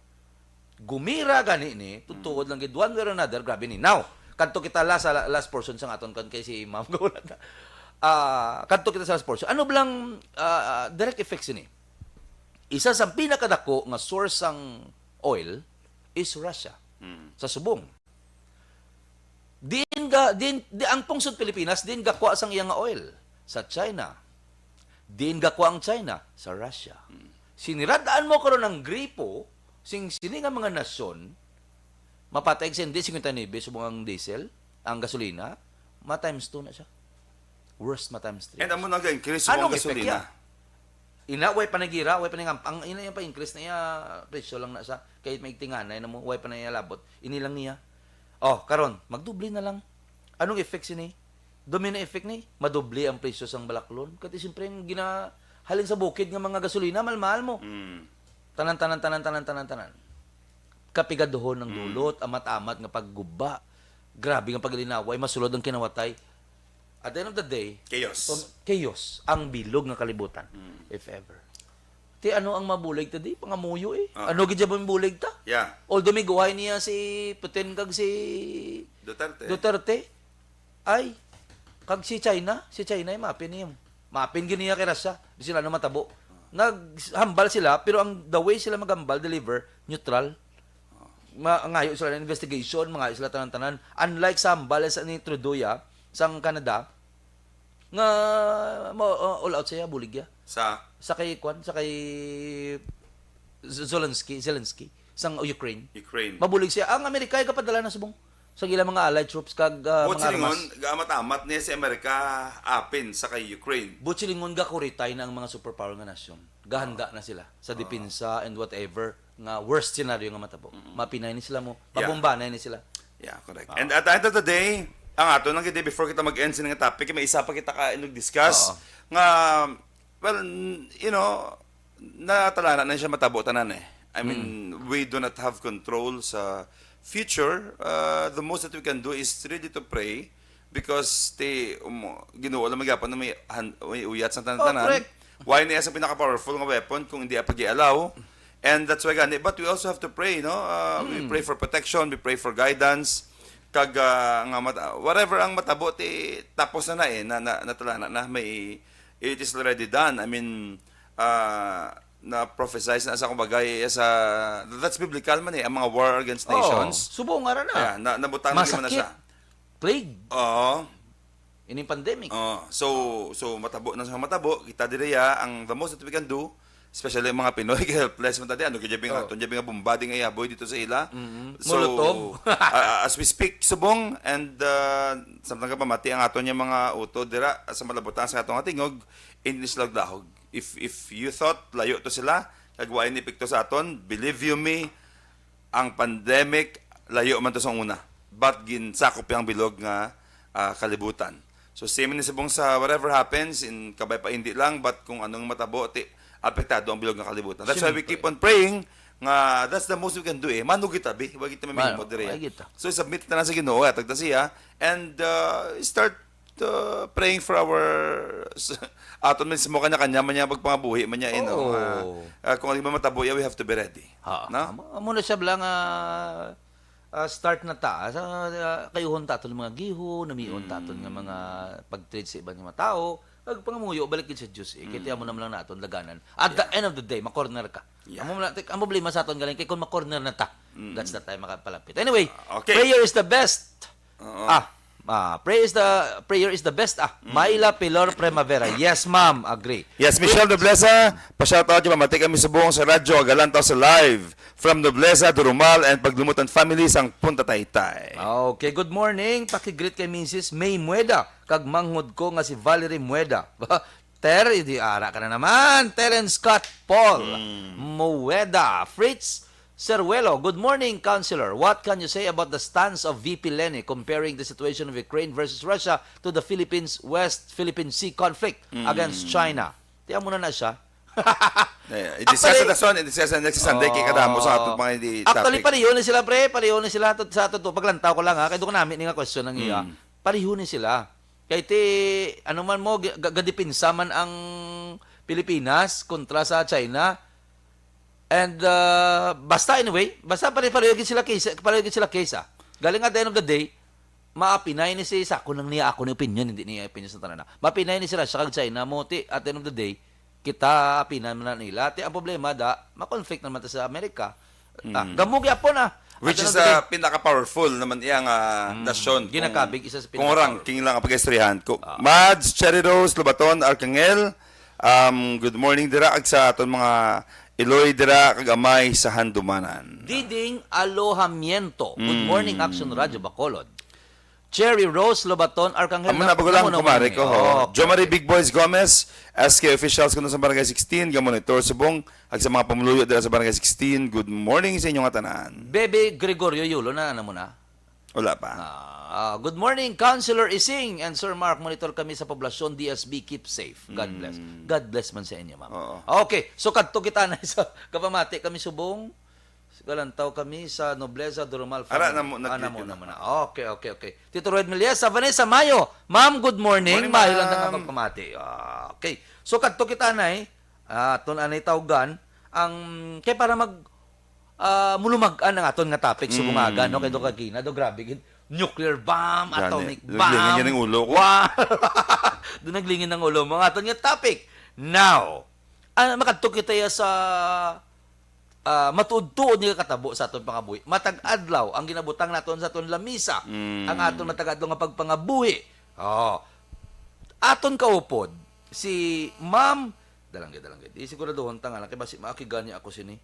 Gumira gani ni, tutuod lang gid one way or another, grabe ni. Now, kadto kita last, sa last portion sa aton kan kay si Ma'am Gawala na. Ah, kadto kita sa last portion. Ano blang ah, ah, direct effects ini? Isa sa pinakadako nga source sang oil is Russia Mm. sa subong. Diin ga diin di ang pungsod Pilipinas diin gakwa sang iya nga oil sa China. Diin gakwa ang China sa Russia. Sinirad-an mo karon ang gripo sing sini nga mga nasyon, mapatay sa hindi cincuenta y nueve subong ang diesel, ang gasolina, ma times two na siya. Worst ma times three. And amo nag-increase Anong ang effect gasolina. Ina, way pa nagira, way pa nang ang ina yung pa-increase na iya presyo lang na sa kay may tinganay na mo, way pa na iya labot. Ini lang niya. Oh, karon, magdubli na lang. Anong effect sini? Domino effect ni, madubli ang presyo sang balaklon. Kati siyempre ang gina halin sa bukid nga mga gasolina, mahal-mahal mo. Mm. Tanan, tanan, tanan, tanan, tanan, tanan. Kapigaduhon ng dulot, amat-amat nga pagguba. Grabe nga paglinaway, masulod ang kinawatay. At the end of the day, Chaos. um, chaos ang bilog nga kalibutan, if ever. Ti ano ang mabulig ta di? Pangamuyo eh. Ah. Ano gid ba ang bulig ta? Yeah. Although may guhay niya si Putin kag si Duterte. Duterte, ay, kag si China, si China ay mapin niya. Mapin gid niya kay Russia. Di sila ano matabo. Naghambal sila, pero ang the way sila maghambal, deliver, neutral. Ma ngayo sila ng investigation, mangayo sila tanan-tanan. Unlike sa hambal sa ni Trudeau ya, sang Canada, nga mo uh, all out siya, bulig ya. Sa Sa kay kwan, sa kay Z- Zelensky, Zelensky, sang Ukraine. Ukraine. Mabulig siya. Ang Amerika ay kapadala na subong sa ilang mga allied troops kag uh, Buot mga armas. Silingon, gaamat-amat niya si Amerika apin sa kay Ukraine. Buot silingon, gakuritay na ang mga superpower nga nasyon. Gahanda na sila sa depensa and whatever nga worst scenario nga matabo. Mapinay ni sila mo, Yeah. pabombanay ni sila. Yeah, correct. And at the end of the day, ang ato lang gid before kita mag-end sa nga topic, may isa pa kita ka nag-discuss Oo. nga, well, n- you know, natalana na siya matabo tanan eh. I mean, we do not have control sa future. Uh, the most that we can do is really to pray because ti um, Ginoo lang magyapon na may, han- may uyat sa tanan-tanan. Oh, correct. Why niya sa pinaka-powerful nga weapon kung hindi pag-allow? And that's why gani, but we also have to pray, no? Uh, We pray for protection, we pray for guidance. Kag uh, nga mata- whatever ang matabo ti tapos na na eh, na, na natalana na, may it is already done. I mean, uh, na prophesize na sa kumbaga eh, sa that's biblical man eh, ang mga war against nations. Oo, subong ara na. Yeah, na, nabutang na man na Masakit. siya. Plague. Oo. Ining pandemic. Oh, so so matabo na sa matabo, kita diri ya ang the most that we can do, especially ang mga Pinoy kay helpless man ta di, ano gid nga Oh. aton gid nga bomba di nga ihaboy dito sa ila. So Molotov. uh, as we speak subong and uh, samtang ka pamati ang aton nga mga utod dira sa malabutan sa atong tingog, hindi sila lahog. If if you thought layo to sila, kag wa ini epekto sa aton, believe you me, ang pandemic, layo man to sa una. But ginsakop ang bilog nga ah, kalibutan. So same ni subong sa whatever happens, in kabay pa hindi lang, but kung anong matabo, ti, apektado ang bilog nga kalibutan. That's why we Siyempre. keep on praying nga that's the most we can do eh. Manugitabi, wag kita mamimo Mano, dire. wag kita. So submit na lang sa Ginoo, atag ta siya, and uh, start uh, praying for our aton mismo kanya-kanya man niya pagpangabuhi man niya, you know, Oo. uh, uh, kung ano man matabo, yeah, we have to be ready. Ha, No? amo, amo na siya lang ah ah, start na ta sa ah, kayuhon ta aton mga giho, namion ta aton nga mga pag-treat sa iban nga mga tao, ag pangamuyo balik gid sa Dios eh. Kay amo naman lang naton daganan. At the end of the day, ma-corner ka. Yeah. Amo lang ang problema sa aton galing kay kung ma-corner na ta, that's the time makapalapit. Anyway, Okay. prayer is the best. Oo. Ah, ah, prayer is the prayer is the best ah. Myla Pilor Primavera. Yes, ma'am. Agree. Yes, Michelle Nobleza, pa-shoutout yung mamati kami subong sa radyo, Agalan tao sa live from Nobleza, Durumal, and Paglumutan family sang Punta Taytay. Okay, good morning. Paki-greet kay Missus May Mueda kag manghod ko nga si Valerie Mueda. Ter, di ara ka na naman. Terence Scott Paul Mueda. Fritz Seruelo, good morning, Counselor. What can you say about the stance of V P Leni comparing the situation of Ukraine versus Russia to the Philippines West Philippine Sea conflict against China? Tiyan mo na na siya. Eh, i-discuss Actually, sa dason, i-discuss sa next Sunday, kay kadamo sa ato Oh. mga hindi Actually, topic. Pareho ni sila, pre. Pareho ni sila. Ato, sa ato to, paglantaw ko lang, ha. Kaya doon ko namin nga question ng iya. Mm. Pareho ni sila. Kay ti, ano man mo, ga-, ga-, gadipinsa man ang Pilipinas kontra sa China. And, uh, basta anyway, basta pare-pareho gid sila case, pareho gid sila case, ah. Galing at the end of the day, maapinay ni si isa, ako nang niya, ako ni opinion, hindi niya opinion sa tanan na. Maapinay ni si Russia kag China mo, ti, at the end of the day, kita apinan man na nila. Ti, ang problema, da, ma-conflict naman ta sa Amerika. Ah, Mm. gamo gyapon, ah. Which At the is, end of the uh, day, pinaka-powerful naman iya nga Mm. nasyon kung, Ginakabig, isa sa kung pinaka-powerful. ranking lang ang pag-istoryahan ko. Ah. Mads, Cherry Rose, Lobaton, Arcangel, um, good morning dira, ag sa aton mga Iloy dira, kag amay sa handumanan. Diding Alohamiento. Good Mm. morning, Action Radio Bacolod. Cherry Rose Lobaton, Arcangel, Amo na, na, bago lang, namo, namo, kumare namo. ko, ho. Okay, Jomari okay. Big Boys Gomez, S K Officials, kuno sa Barangay sixteen, ga monitor subong, ag sa mga pumuluyo dira sa Barangay sixteen, good morning sa inyo nga tanan. Bebe Gregorio Yulo, na, na mo na? Wala pa. Ah, ah, good morning, Councilor Ising and Sir Mark. Monitor kami sa poblasyon, D S B, keep safe. God bless. Mm. God bless man sa inyo, ma'am. Oo. Okay, so kadto kita na sa kapamati kami subong. Galantaw kami sa Nobleza Durumal Ara, family. namo, Ah, nag-greet namo, yun. namo na. Okay, okay, okay. Tito Royd Meliesa, Vanessa Mayo. Ma'am, good morning. Morning, Mayo lang ma'am. Ang pagpamati. Ah, okay. So, kadto kita, nay. Ah, aton anay tawgan. Ang, kay para mag, ah, mulumag-an ang aton nga topic sa Mm. bungaga, no? Kay do kagina, do grabe gid. Nuclear bomb, Gani. atomic Naglingan bomb. niya ng ulo ko. Wow! Doon naglingin ang ulo mo. Ang aton nga topic. Now, ah, makadto kita ya sa ah, matuod-tuod nga katabo sa aton pangabuhi. Matag adlaw ang ginabutang naton sa aton lamisa, Mm. ang aton matag adlaw nga pagpangabuhi. Oh. Aton kaupod, si Ma'am, dalangge, dalangge. Di siguraduhon ta nga lang, kay basi maakigan niya ako sini.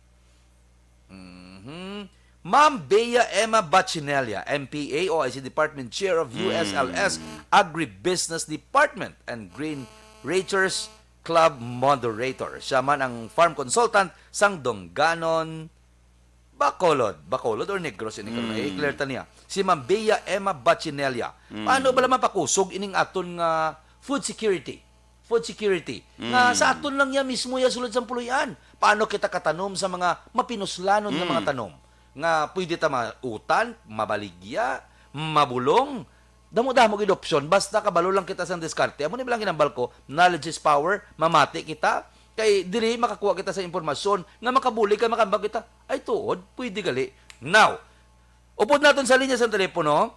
Mhm. Ma'am Bea Emma Bachinella, M P A, O I C Department, Chair of Mm. U S L S Agribusiness Department and Green Rangers Club Moderator. Siya man ang farm consultant sang Dongganon, Bacolod. Bacolod or Negros ini karon? Mm. I-clear ta niya. Si Ma'am Bea Emma Bachinella. Mm. Paano bala mapakusog ining aton nga food security? Food security. Nga Mm. sa aton lang ya mismo ya sulod sang puloy-an. Paano kita katanom sa mga mapinuslanon nga mga Mm. tanom? Nga pwede ta mautan, mabaligya, mabulong, damo-damo gid option. Basta kabalo lang kita sang diskarte. Amo ni lang ginambal ko, knowledge is power, mamati kita. Kay diri makakuha kita sa impormasyon nga makabulig ka, makambag kita. Ay, tuod, pwede gali. Now, upod naton sa linya sa telepono,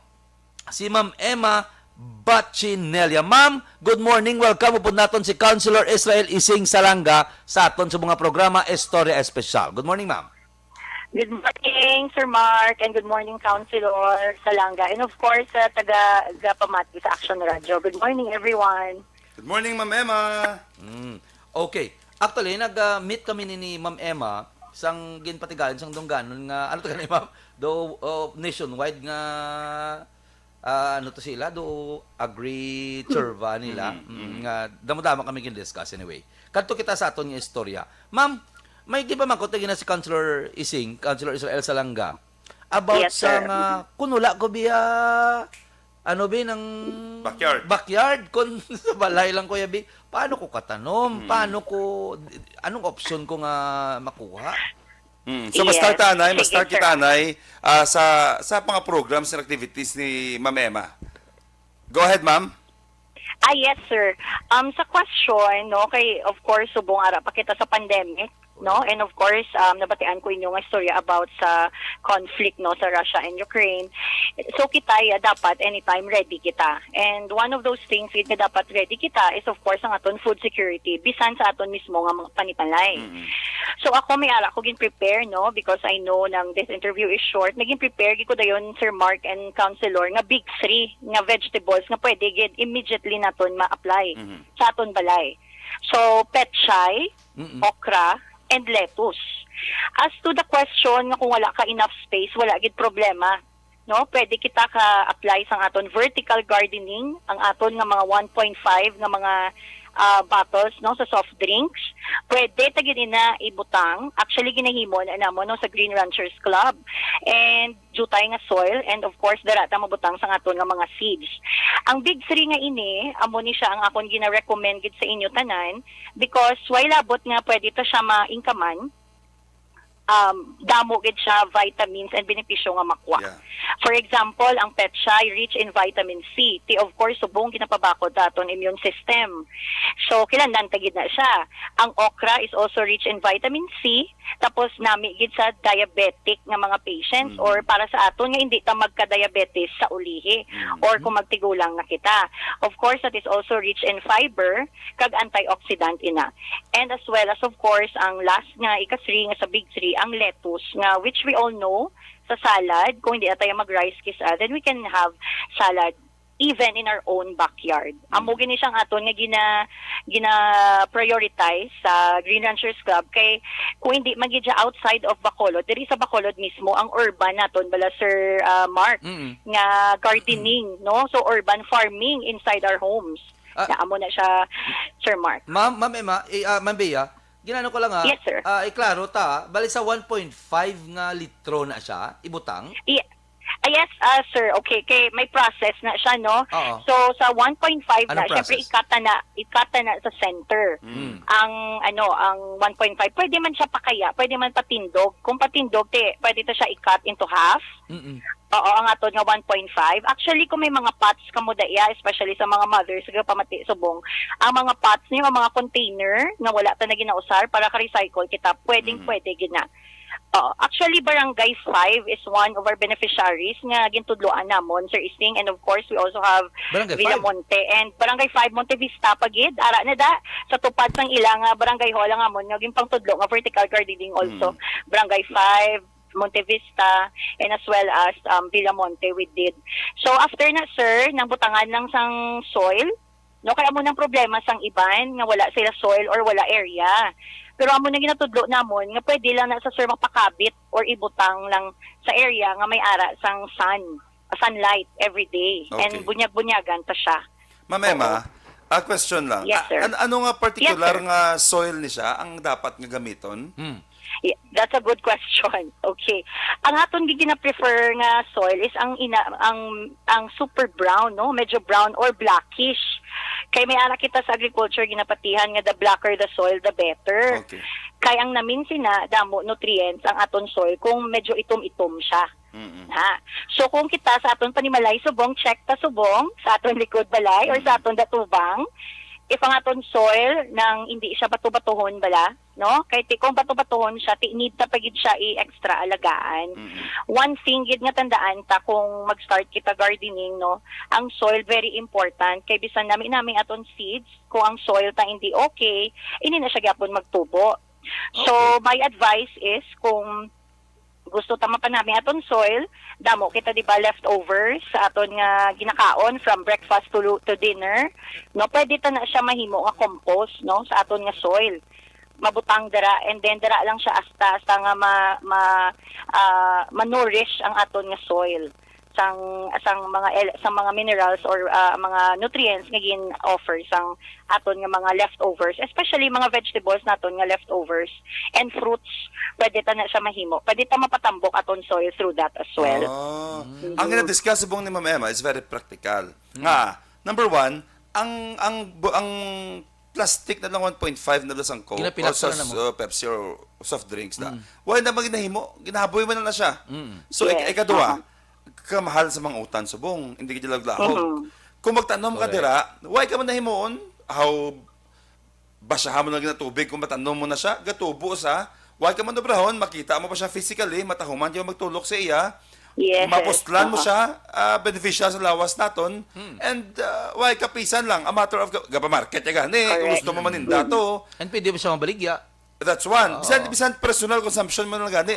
si Ma'am Emma Bachinella. Ma'am, good morning. Welcome. Upod naton si Councilor Israel Ising Salanga sa aton sa mga programa Istorya Espesyal. Good morning, ma'am. Good morning, Sir Mark, and good morning, Councilor Salanga. And of course, sa taga, gapamati sa Action Radio. Good morning, everyone. Good morning, Ma'am Emma. Mm. Okay. Actually, nag-meet kami ni, ni Ma'am Emma sang ginpatigayon sang Dongganon nga, ano to ka ni, ma'am? Do, oh, nationwide nga, ah, ano to sila? Do agri-churva nila. Mm, Mm, mm. nga damo-damo kami gin-discuss anyway. Kadto kita sa aton nga istorya. Ma'am, may gipamangkot lagi na si Councilor Ising, Councilor Israel Salanga, about Yes, sa sir. nga, kung wala ko biya, ano bi, nang Backyard. backyard, kung sa balay lang ko ya bi, paano ko katanom? Hmm. Paano ko, anong option ko nga makuha? Hmm. So, Yes. ma-start ta, Nay, Sige, ma-start sir. kita, Nay, ah, sa, sa mga programs and activities ni Ma'am Emma. Go ahead, ma'am. Ah, yes, sir. Um, sa question, no, kay, of course, subong ara pa kita sa pandemic, no? And of course, um, nabatian ko inyo nga istorya about sa conflict, no, sa Russia and Ukraine. So, kita, ya, dapat anytime ready kita. And one of those things gid nga dapat ready kita is, of course, ang aton food security, bisan sa aton mismo nga mga panimalay. Mm-mm. So, ako may ara ko gin-prepare, no, because I know nang this interview is short, nagin-prepare gid ko dayon, Sir Mark and Councilor, nga big three nga vegetables nga pwede gid immediately naton ma-apply Mhm. sa aton balay. So, petchay, Mm-mm. okra, and lettuce. As to the question nga kung wala ka enough space, wala gid problema. No, pwede kita ka-apply sang aton vertical gardening, ang aton nga mga one point five nga mga, ah, bottles, no, sa soft drinks, pwede ta gid ina ibutang. Actually, ginahimo na namo, no, sa Green Ranchers Club. And jutay nga soil, and of course, dara ta mabutang sa aton nga mga seeds. Ang big three nga ini, amo ni siya ang akon gina-recommend gid sa inyo tanan, because wala labot nga pwede ta siya ma-income-an, um, damo gid siya vitamins and benepisyo nga makuha. Yeah. For example, ang petchay rich in vitamin C. Ti, of course, subong ginapabakod ta aton immune system. So, kinahanglan ta gid na siya. Ang okra is also rich in vitamin C. Tapos, nami gid sa diabetic nga mga patients, mm, or para sa aton nga hindi ta magka-diabetes sa ulihi, mm, or kung magtigulang na kita. Of course, that is also rich in fiber kag antioxidant ina. And as well as, of course, ang last nga, ika-three nga sa big three, ang lettuce, nga which we all know, sa salad, kung hindi na tayo mag-rice kis-a, then we can have salad even in our own backyard. Amo, mm, gini siyang aton nga gina-, gina-prioritize sa Green Ranchers Club, kay kung hindi man gid siya outside of Bacolod, diri sa Bacolod mismo, ang urban naton bala, Sir, ah, Mark, mm, nga gardening, no? So, urban farming inside our homes. Ah. Na amo na siya, Sir Mark. Ma'am, Ma'am Emma, eh, ah, Ma'am Bea, ginano ko lang, ha? Yes, sir. Ah, iklaro ta, bali sa one point five nga litro na siya, ibutang? I-, ah, yes, ah, sir. Okay, kay may process na siya, no? Oo. So, sa one point five Anong na, syempre, process? Ikata na, ikata na sa center. Mm. Ang, ano, ang one point five, pwede man siya pakaya, pwede man patindog. Kung patindog, te, pwede ta siya i-cut into half. Mm-mm. Oo, ang aton nga one point five. Actually, kung may mga pots kamo daya, especially sa mga mothers nga pamati subong, ang mga pots niyo, ang mga container nga wala ta na ginausar para ka-recycle kita, pwedeng Mm. pwede gid na. Oo. Actually, Barangay five is one of our beneficiaries nga gintudloan namon, Sir Ising, and of course, we also have Barangay five? Villamonte and Barangay five Monte Vista pa gid. Ara na da, sa tupad sang ila nga barangay hall ang amon nga ginpangtudlo nga vertical gardening also. Mm. Barangay five, Monte Vista, and as well as, um, Villamonte, we did. So, after na, sir, nang butangan lang sang soil, no, kay amo nang problema sang iban nga wala sila soil or wala area. Pero amo na ginatudlo namon nga pwede lang na sa, sir, mapakabit or ibutang lang sa area nga may ara sang sun, sunlight every day. And Okay. bunyag-bunyagan ta siya. Ma'am Emma, Oo. a question lang. Yes, sir. A-, an-, ano nga particular Yes, sir. nga soil ni siya ang dapat nga gamiton? Hmm. Yeah, that's a good question. Okay. Ang aton gid gina-prefer nga soil is ang ina-, ang, ang super brown, no? Medyo brown or blackish. Kay may ara kita sa agriculture ginapatihan nga the blacker the soil, the better. Okay. Kay ang namin sina, damo nutrients ang aton soil kung medyo itom-itom siya. Mm-mm. Ha? So, kung kita sa aton panimalay subong, check ta subong sa aton likod balay or sa Mm-mm. aton datubang, if ang aton soil nang hindi siya bato-batohon bala, no? Kay ti-, kung bato-batohon siya, ti-, need ta pa gid siya i-extra alagaan. Mm-mm. One thing gid nga tandaan ta kung mag-start kita gardening, no? Ang soil very important. Kay bisan nami-nami aton seeds, kung ang soil ta hindi okay, hindi na siya gyapon magtubo. So, Okay. my advice is kung gusto ta mapanami aton soil, damo kita, di ba, leftovers sa aton nga ginakaon from breakfast to lu-, to dinner, no? Pwede ta na siya mahimo nga compost, no, sa aton nga soil. Mabutang dira, and then dira lang siya hasta, hasta nga ma-, ma-, ah, ma-nourish ang aton nga soil sang, sang mga el-, sang mga minerals or, ah, mga nutrients nga gin-offer sang aton nga mga leftovers, especially mga vegetables naton nga leftovers and fruits, pwede ta na siya mahimo. Pwede ta mapatambok aton soil through that as well. Ah. Mm. Ang gina-discuss subong ni Ma'am Emma is very practical. Mm. Nga, number one, ang, ang bu-, ang plastic na lang one point five na lang sang Coke Ginapilak or sa, na mo. uh, Pepsi or soft drinks na. Mm. Wala na man ginahimo, ginahaboy man na siya. Mm. So, ik-, Yes. ikaduha, Aha. kamahal sa mga utan subong, hindi ka dilag lahog. Mhm. Kung magtanom ka Correct. dira, why ka man nahimuon? How, basahan mo na lang ang tubig kung matanom mo na siya, gatubo sa, why ka man obrahon, makita mo pa siya physically, matahuman ka magtulok sa iya, Yes, yes. mapustlan mo Aha. siya, ah, beneficial sa lawas naton, Hmm. and, ah, why kapisan lang, a matter of, ga-, gapamarket ya gani, kung Correct. gusto mo maninda to. And pwede mo siya mabaligya. That's one. Oo. Bisan, bisan personal consumption mo lang gani.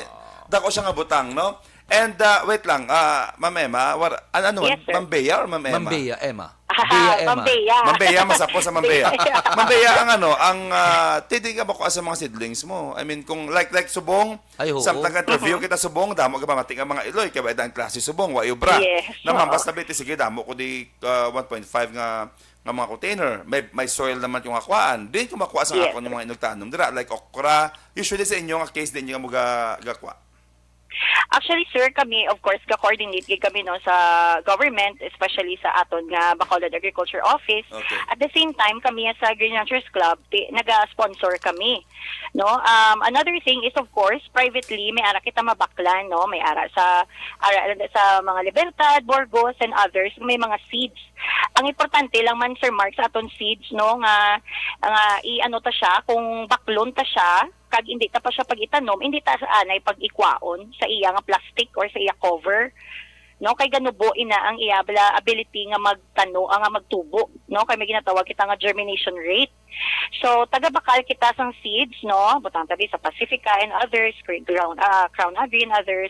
Dako siya nga butang, no? And, ah, wait lang, ah, Ma'am Emma, war-, an-, ano man? Yes, sir. Ma'am Bea or Ma'am Emma? Ma'am Bea, Emma. Bea, Emma. Ma'am Bea. Ma'am Bea, masapos sa Ma'am Bea. Bea. Ma'am Bea, ang ano, ang, ah, ti di ka makuha sa mga seedlings mo. I mean, kung like, like subong, Ay, oo. samtang ka interview Mhm. kita subong, damo ka mamati nga mga iloy, kay wala ang klase subong, wa obra. Yes, Na oo. mampas na biti, sige, damo ko di, ah, one point five nga, ang mga container, may, may soil naman yung kakuhaan. Diin ko makuha sa Yes. akon yung mga inugtanom dira, like okra. Usually sa inyo nga case, diin nyo mo ga, gakuha? Actually, sir, kami, of course, ga-coordinate gid kami, no, sa government, especially sa aton nga Bacolod Agriculture Office. Okay. At the same time, kami sa Green Ranchers Club, ti, naga-sponsor kami, no? Um, another thing is, of course, privately, may ara kita mabaklan, no? May ara sa, ara sa mga Libertad, Burgos, and others, may mga seeds. Ang importante lang man, Sir Mark, sa aton seeds, no, nga, nga i-ano ta siya, kung baklon ta siya, kag hindi ta pa siya pag-itanom, hindi ta sa anay pag-ikwaon sa iya nga plastic or sa iya cover, no? Kay ganubo ina ang iya bala ability nga magtano, ah, nga magtubo, no? Kay may ginatawag kita nga germination rate. So, taga-bakal kita sang seeds, no? Butang tabi sa Pacifica and others, Cre- Crown, ah, Crown Agri and others.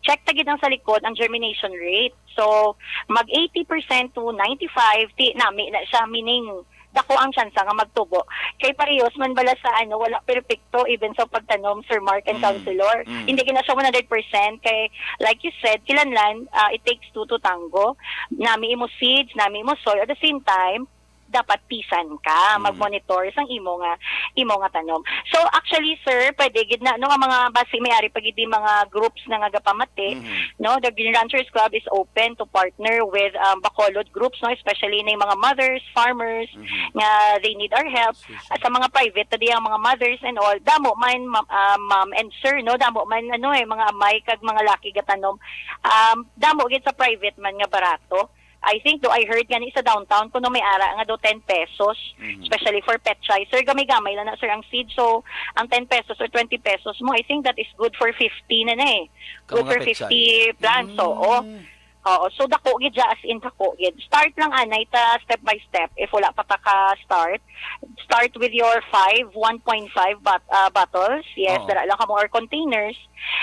Check ta gid ang sa likod ang germination rate. So, mag eighty percent to ninety-five, ti nami na siya, meaning dako ang tsansa nga magtubo. Kay parehos man bala sa ano, wala perpekto even sa pagtanom, Sir Mark and Mm, Councilor. mm. Hindi gina siya one hundred percent kay, like you said, kinahanglan, ah, it takes two to tango. Nami imo seeds, nami imo soil. At the same time, dapat pisan ka Mm. mag-monitor sang imo nga imo nga tanom. So actually, sir, pwede gid na, no, ang mga basi may ari pa gid di mga groups na nga gapamati, Mhm. no? The Green Ranchers Club is open to partner with, um, Bacolod groups, no, especially na yung mga mothers, farmers Mhm. nga they need our help. At sa mga private, tadi ang mga mothers and all, damo man, ma- ah, ma'am and sir, no, damo man, ano eh, mga amay kag mga laki gatanom. Um, damo gid sa private man nga barato. I think do I heard gani sa downtown kuno may ara nga do ten pesos, Mhm. especially for petchay. Sir, gamay-gamay lang na, sir, ang seed. So, ang ten pesos or twenty pesos mo, I think that is good for fifty na na eh. Ka Good mga for petchay. fifty plants, oo. Mm. Oo, so dako gid siya, as in dako gid. Start lang anay ta step by step if wala pa ta ka start. Start with your five one point five bot- ah, bottles. Yes, Oo. dara lang kamo or containers.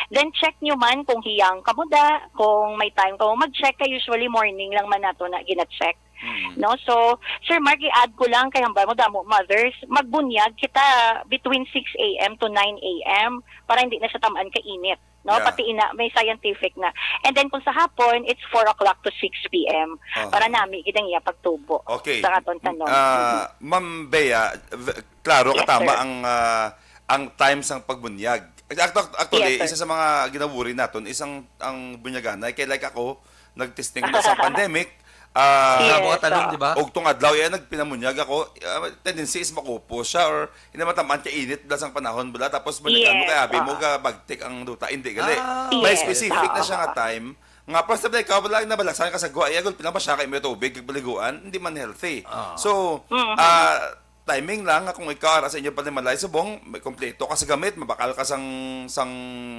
Then check nyo man kung hiyang kamo da, kung may time kamo mag-check, kay usually morning lang man nato na gina-check. Mm. No? So, Sir Mark, i-add ko lang kay hambal mo damo mothers, magbunyag kita between six a.m. to nine a.m. para hindi na siya tamaan ka init. No? Yeah. Pati ina, may scientific na. And then kung sa hapon, it's four o'clock to six p.m. Aha. Para nami gid ang iya pagtubo Okay. sa aton tanom. Ah, Ma'am Bea, v- klaro Yes, katama sir. ang ah, ang time sang pagbunyag. Actu- Actually, Yes, sir. isa sa mga ginawuri naton is ang, ang bunyaganay. Kay like ako, nag-testing na sa pandemic. Ah, Yes, Damo ka tanom, ah. di ba? Og tong adlaw, iya nagpinamunyag ako, ah, tendency is makupo siya or hindi matamaan ka init bala sang panahon bala, tapos balikan mo Yes, kay abi mo ah. ka bagtik ang duta, hindi gali. Ah, May Yes, specific na ah. siya nga time nga plus na ikaw bala nabalaksan ka sa gwa, iya gud pinabasya kay may tubig kag paliguan, hindi man healthy. Ah. So, Mhm. ah, timing lang nga kung ikaw ara sa inyo panimalay subong, may kompleto ka sa gamit, mabakal ka sang sang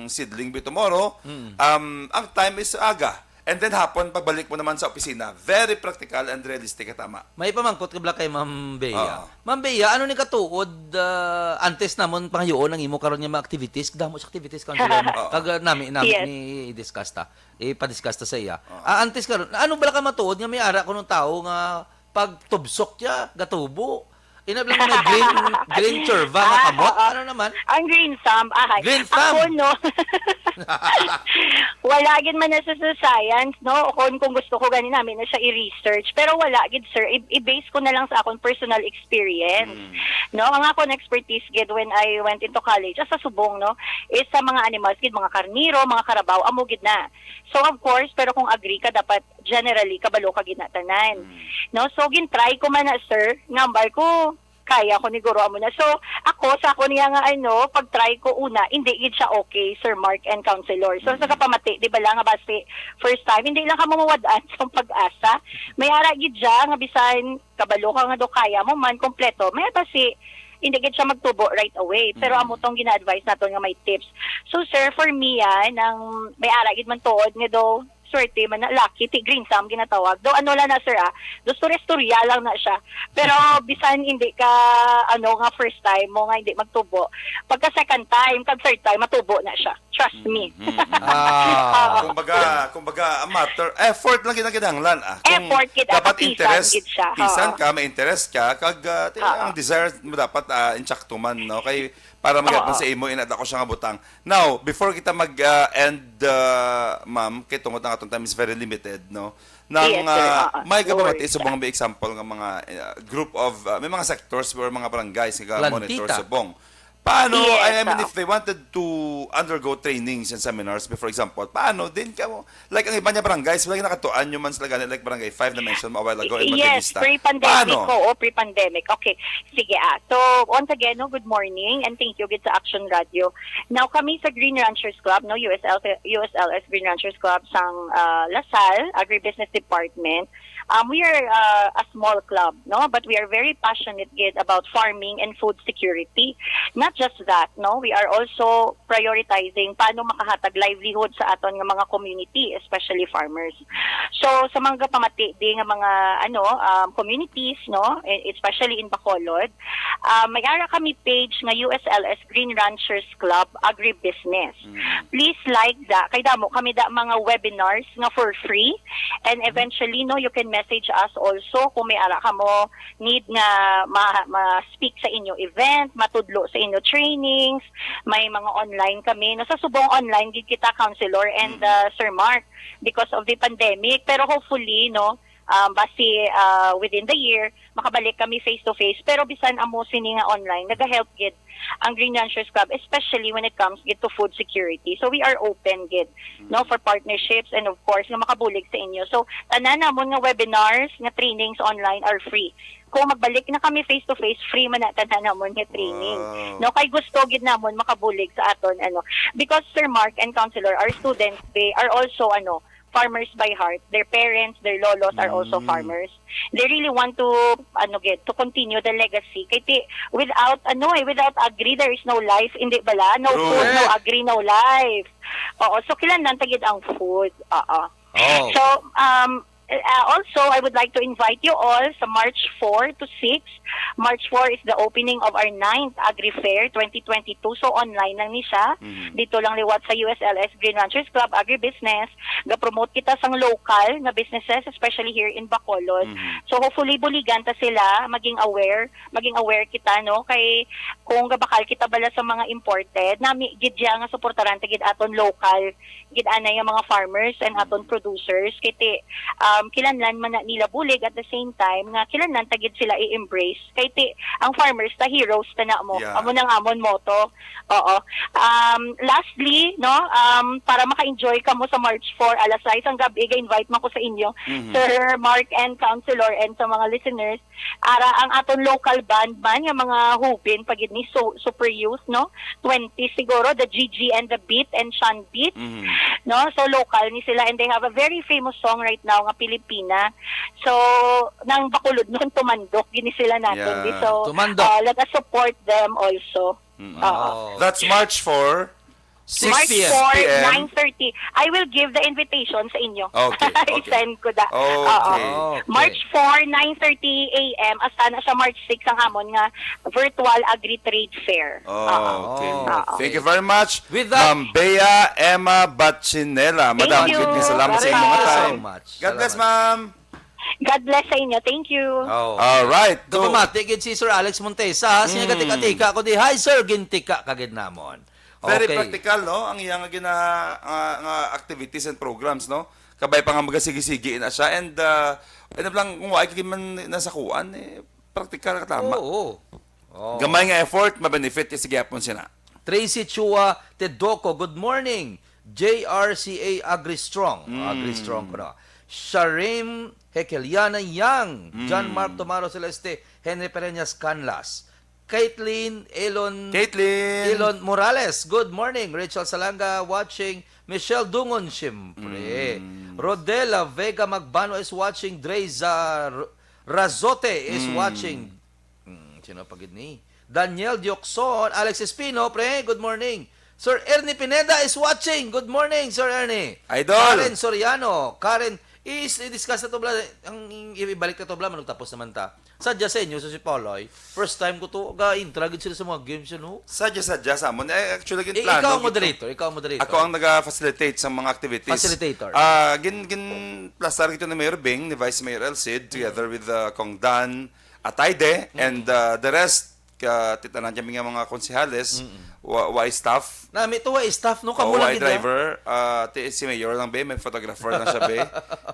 seedling by tomorrow. Mm. Um, ang time is aga. And then hapon pagbalik mo naman sa opisina. Very practical and realistic, tama. May pamangkot ka bala kay Ma'am Bea. Oo. Ma'am Bea, ano ni katuod ah, antes namon pangayoon ang imo karon nga mga activities? Damo sa activities, Councilor. Oo. Kag ah, nami nami Yes. ni i-discuss ta. Ipa-discuss ta sa iya. Oo. Ah, antes karon, ano bala ka matuod nga may ara kuno tawo nga pagtubsok niya, gatubo? Ina lang may green green churva nga Ah, kamot? oo. Ano naman? Ang green thumb, ah, Green ako, thumb. No? Wala gid man na sa, sa science, no? Kung, kung gusto ko gani namin na siya i-research. Pero wala gid, sir. I- i-base ko na lang sa akong personal experience. Mm. No, ang akong expertise gid when I went into college, sa subong, no, is sa mga animals gid, mga karniro, mga karabaw, amo gid na. So of course, pero kung agri ka, dapat generally kabalo ka gid na tanan. Mm. No, so gin-try ko man na, sir, ngambal ko kaya ko ni guro amo na. So ako sa ako niya nga ano, pag-try ko una, hindi gid siya okay, Sir Mark and Counselor. So sa Mm. kapamati, di ba lang nga basi first time, hindi lang ka mamawad-an sa pag-asa. May ara gid siya nga bisan kabalo ka nga do kaya mo man kompleto, may basi hindi gid siya magtubo right away. Pero Mm. amo tong gina-advise naton nga may tips. So sir, for me, ah, nang may ara gid man tuod nga do swerte man na, lucky, ti green thumb ginatawag. Do ano lang na, sir, ah, do storya-storya lang na siya. Pero bisan hindi ka, ano, nga first time mo nga hindi magtubo, pagka second time, kag third time, matubo na siya. Trust me. Mm, mm, mm. Ah. Kumbaga, kumbaga, a matter, effort lang gid ang kinahanglan, ah. Kung Effort gid, dapat pisan interest, gid siya. Pisan Oo. ka, may interest ka, kag, ah, ti-, Oo. ang desire mo dapat, ah, insakto man, no? Kay, para Oo. magyapon sa imo, ina, dako siya nga butang. Now, before kita mag, ah, end, ah, ma'am, kay tungod ang atong time is very limited, no? Nang, Yes, sir. ah, Oo. may No kababati worries, subong sir. nga may example nga mga, ah, group of, ah, may mga sectors or mga barangays nga monitor Plantita. subong. Paano, Yes, I mean, oo. if they wanted to undergo trainings and seminars, for example, paano din kamo? Like, ang iba niya barangays, like, nakatuan nyo man sila gani, like, Barangay five na mention mo a while ago, and Yes, Buenavista. Pre-pandemic, Paano? oo, pre-pandemic. Okay, sige, ah. So, once again, no, good morning, and thank you gid sa Action Radio. Now, kami sa Green Ranchers Club, no, U S L, U S L S Green Ranchers Club sang, ah, La Salle, Agribusiness Department, um, we are, uh, a small club, no? But we are very passionate gid about farming and food security. Not just that, no? We are also prioritizing paano makahatag livelihood sa aton nga mga community, especially farmers. So, sa mga pamati di nga mga, ano, um, communities, no? E-, especially in Bacolod, uh, may ara kami page nga U S L S Green Ranchers Club Agribusiness. Mm. Please like da. Kay damo kami da mga webinars nga for free. And Mm. eventually, no, you can message us also kung may ara kamo need nga ma-, ma-speak sa inyo event, matudlo sa inyo trainings, may mga online kami. No, sa subong online gid kita, Counselor and, Mm. uh, Sir Mark, because of the pandemic. Pero hopefully, no, um, basi, uh, within the year, makabalik kami face to face. Pero bisan amo sini nga online, nagahelp gid ang Green Ranchers Club, especially when it comes gid to food security. So we are open gid, no, Mm. for partnerships and of course nga makabulig sa inyo. So tanan namon nga webinars, nga trainings online are free. Kung magbalik na kami face to face, free man na tanan namon nga training. Wow. No, kay gusto gid namon makabulig sa aton, ano. Because Sir Mark and Counselor, our students, they are also, ano, farmers by heart. Their parents, their lolos are also Mm. farmers. They really want to, ano gid, to continue the legacy. Kay ti, without, ano eh, without agri, there is no life. Hindi bala? No True. food, no Correct. agri, no life. Oo, so kinahanglan ta gid ang food. Oo. Oh. So, um, uh, also, I would like to invite you all sa March four to six. March four is the opening of our ninth Agri Fair twenty twenty-two. So, online lang ni siya. Mhm. Dito lang liwat sa U S L S Green Ranchers Club Agribusiness. Ga-promote kita sang local nga businesses, especially here in Bacolod. Mhm. So, hopefully, buligan ta sila, maging aware, maging aware kita, no? Kay kung gabakal kita bala sa mga imported, nami gid siya nga suportaran ta gid aton local gid anay nga mga farmers and aton Mm. producers. Kay ti, um, kinahanglan man na nila bulig, at the same time nga kinahanglan ta gid sila i-embrace. Kay ti, ang farmers ta heroes ta na mo. Yeah. Amo nang amon motto. Oo. Um, lastly, no, um, para maka-enjoy kamo sa March four, alas sais ang gabi, ga-invite man ko sa inyo, Mhm. Sir Mark and Councilor, and sa mga listeners, ara ang aton local band man, nga mga hubin pa gid ni, so, super youth, no? Twenty siguro, the G G and the Beat and Sean Beat, Mhm. no? So, local ni sila, and they have a very famous song right now nga Pilipina. So, nang Bacolodnon, tumandok gid ni sila natin. Yeah. Di, so, Tumandok. uh, let us support them also. Mm. Oo. Oh. That's March four, March four, six P M. nine thirty. I will give the invitation sa inyo. Okay, okay. I-send ko da. Okay. Oo. Okay. March four, nine thirty A M. Hasta na siya March six ang amon nga virtual Agri-Trade Fair. Oo. Okay. Oo. Okay. Thank you very much, With that, Ma'am Bea Emma Batchinela. Thank Madam, you. Salamat sa inyong Welcome. Thank you so time. much. God bless, Salamat. ma'am. God bless sa inyo. Thank you. Oh. All right. So, gapamati gid si Sir Alex Montesa, ha? Siya Mm. gatika-tika ko di, "Hi, sir, gintika ka gid namon." Very Okay. practical, no? Ang iya nga gina-, nga, nga activities and programs, no? Kabay pa nga magasigi-sigi na siya. And, uh, ano lang, kung wala ka man nasakuan, eh, practical ka tama. Oo. Oh. Gamay nga effort, ma-benefit ka sa gihapon sina. Tracy Chua Tedoco, good morning. J R C A Agri Strong. Mm. Agri Strong ko na. Sharim Hekeliana Yang, John Mm. Mark Tomaro Celeste, Henry Pereñas Canlas, Caitlin Elon, Caitlin. Elon Morales, good morning. Rachel Salanga watching. Michelle Dungon, siyempre. Mm. Rodela Vega Magbano is watching. Dreza R-, Razote is Mm. watching. Hmm, sino pa gid ni? Daniel Diocson, Alex Espino, pre, good morning. Sir Ernie Pineda is watching. Good morning, Sir Ernie. Idol. Karen Soriano, Karen I-, i-discuss na to, bla. Ang i-, ibalik na to, bla, manugtapos naman ta. Sadya sa inyo, sa si Poloy, first time ko to, ga-intra gid sila sa mga games, ano? Sadya-sadya sa amon. Eh, actually, gin-plan, ikaw ang moderator, ikaw ang moderator. Ako ang naga-facilitate sa mga activities. Facilitator. Ah, gin, gin-plastar gid to ni Mayor Bing, ni Vice Mayor El Cid, together with uh, Kong Dan Atayde, and uh, the rest, ka, ti tanan kami nga mga konsehales, wa, wa staff. Nami to, wa staff, no? Kamo lang gid, ah. Driver, ah, ti, si Mayor lang, be, may photographer lang siya, be.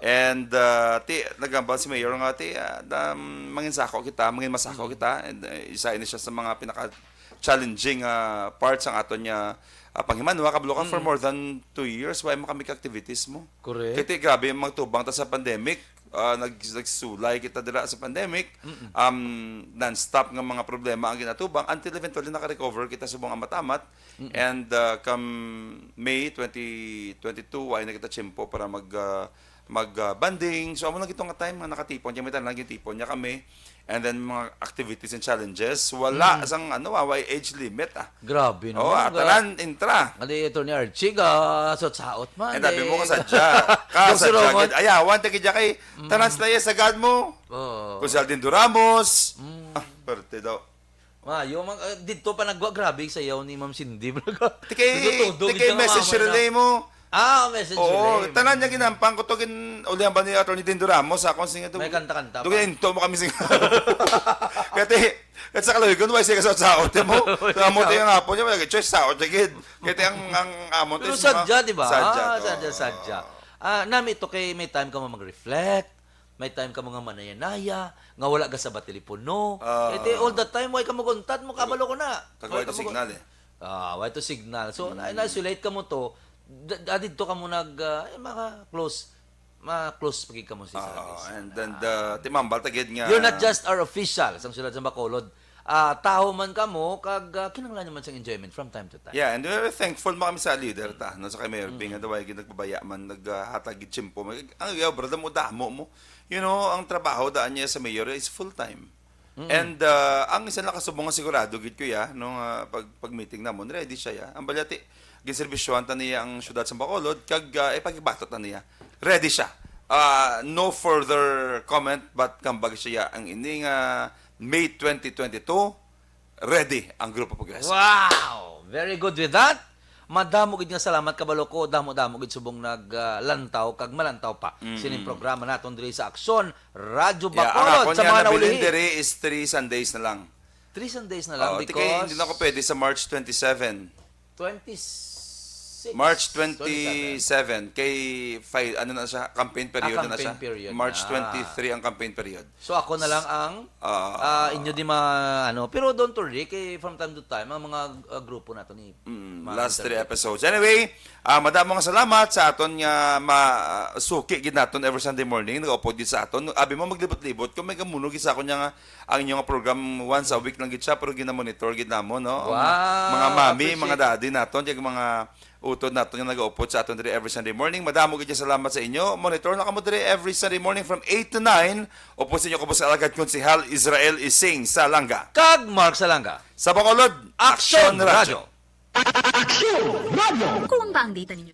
And, ah, ti, nagambal si Mayor nga, ti, ah, da, mangin sako kita, mangin masako kita. And, ah, isa ini siya sa mga pinaka-challenging, ah, parts ang aton nga, ah, panghimanwa. Kabalo ka, for more than two years, wala man kami ka-activities mo. Correct. Kay ti, grabe, magtubang ta sa pandemic. Ah, nag-, nagsulay kita dira sa pandemic. Um, non-stop nga mga problema ang ginatubang until eventually naka-recover kita subong amat-amat. And, ah, come May twenty twenty-two, wala na kita tiyempo para mag, ah, mag, ah, bonding. So, amo lang ito nga time nga nakatipon kami, tanan gitipon niya kami. And then, mga activities and challenges. Wala sang, ano, ah, wala age limit, ah. Grabe naman, ah, tanan, intra. Nga di, Attorney Archie, ga, saot-saot man, And sabi mo, eh. Kasadya. Kasadya, gid. Ayawan, ta gid, kay tanan sila, yes, sagad mo. Oo. Kung si Aldindo Ramos. Ah, perte daw. Mayo, mang, ah, dito pa nagwa, grabe, sayaw ni Ma'am Cindy. Tikay, tikay message relay mo. Ah, message relay. Oo, tanan niya ginampang ko to, gin-, ulihan ba ni Attorney Dindo Ramos, sa akong singa to? May kanta-kanta pa. Dugi, into mo kami singa. Kati, at sa kalawigon, wala siya kasaot-saot mo. Wala. Sa amo tayo nga po niya, wala choice, saot siya gid. Kati ang, ang amo tayo. Pero sadya, di ba? Sadya to. Sadya, sadya. Ah, nami ito kay may time ka mo mag-reflect, may time ka mo nga manaya-naya, nga wala ka sa batilipono. Ah. Kati all the time, why ka mo contact mo, kabalo ko na. Kagway to signal eh. Ah, wala to signal. So, na, na-isolate ka mo to, da, da, dito ka mo nag, ah, eh, mga close, mga close pagig ka mo sa isa't isa. And then, the, timambal ta gid nga You're not just our official sang siyudad sa Bacolod. Ah, tawo man ka mo, kag, ah, kinahanglan naman sang enjoyment from time to time. Yeah, and we're thankful man kami sa leader ta, no, sa kay Mayor Ping, nga daw ay gid nagpabaya man, naghatag gid tiyempo. Ang iya, brother, mo damo mo. You know, ang trabaho daan niya sa mayor is full time. And, uh, ang isa nakasubong nga sigurado gid ko ya, no, nga pag, pag meeting namon, ready siya ya. Ang balyati, ginserbisyuhan ta niya ang syudad sa Bacolod, kag, uh, ipagbatot na niya. Ready siya. Uh, no further comment, but kambag siya ya. Ang ini nga May twenty twenty-two, ready ang Grupo Progreso. Wow! Very good with that. Madamo gid nga salamat, kabalo ko, damo-damo gid subong naglantaw kag malantaw pa sining programa naton diri sa Aksyon Radyo Bacolod. Ang akon sa nga mga nabilin naulihi diri is three Sundays na lang. Three Sundays na lang. Oo, because hindi na ako pwede sa March twenty-seven. Twenty-six, March twenty-seven. Kay fi-, ano na siya, campaign period na siya. March twenty-three ang campaign period. So, ako na lang ang, ah, inyo di ma-, ano. Pero don't worry, kay from time to time, ang mga, ah, grupo nato ni last three episodes. Anyway, ah, madamo nga salamat sa aton nga ma-, ah, suki gid naton every Sunday morning, nagaupod gid sa aton. Abi mo, maglibot-libot ko, may gamuno gid sa akon nga ang inyo nga program once a week lang gid siya, pero gina-monitor gid namon, no? Ang mga mami, mga daddy naton, kag mga utod naton nga nagaupod sa aton diri every Sunday morning. Madamo gid salamat sa inyo. Monitor na kamo diri every Sunday morning from eight to nine. Upod sa inyo, kabos alagad, Konsehal Israel Ising Salanga. Kag Mark Salanga. Sa Bacolod, Aksyon Radyo. Aksyon Radyo. Kuwang ba ang data ninyo?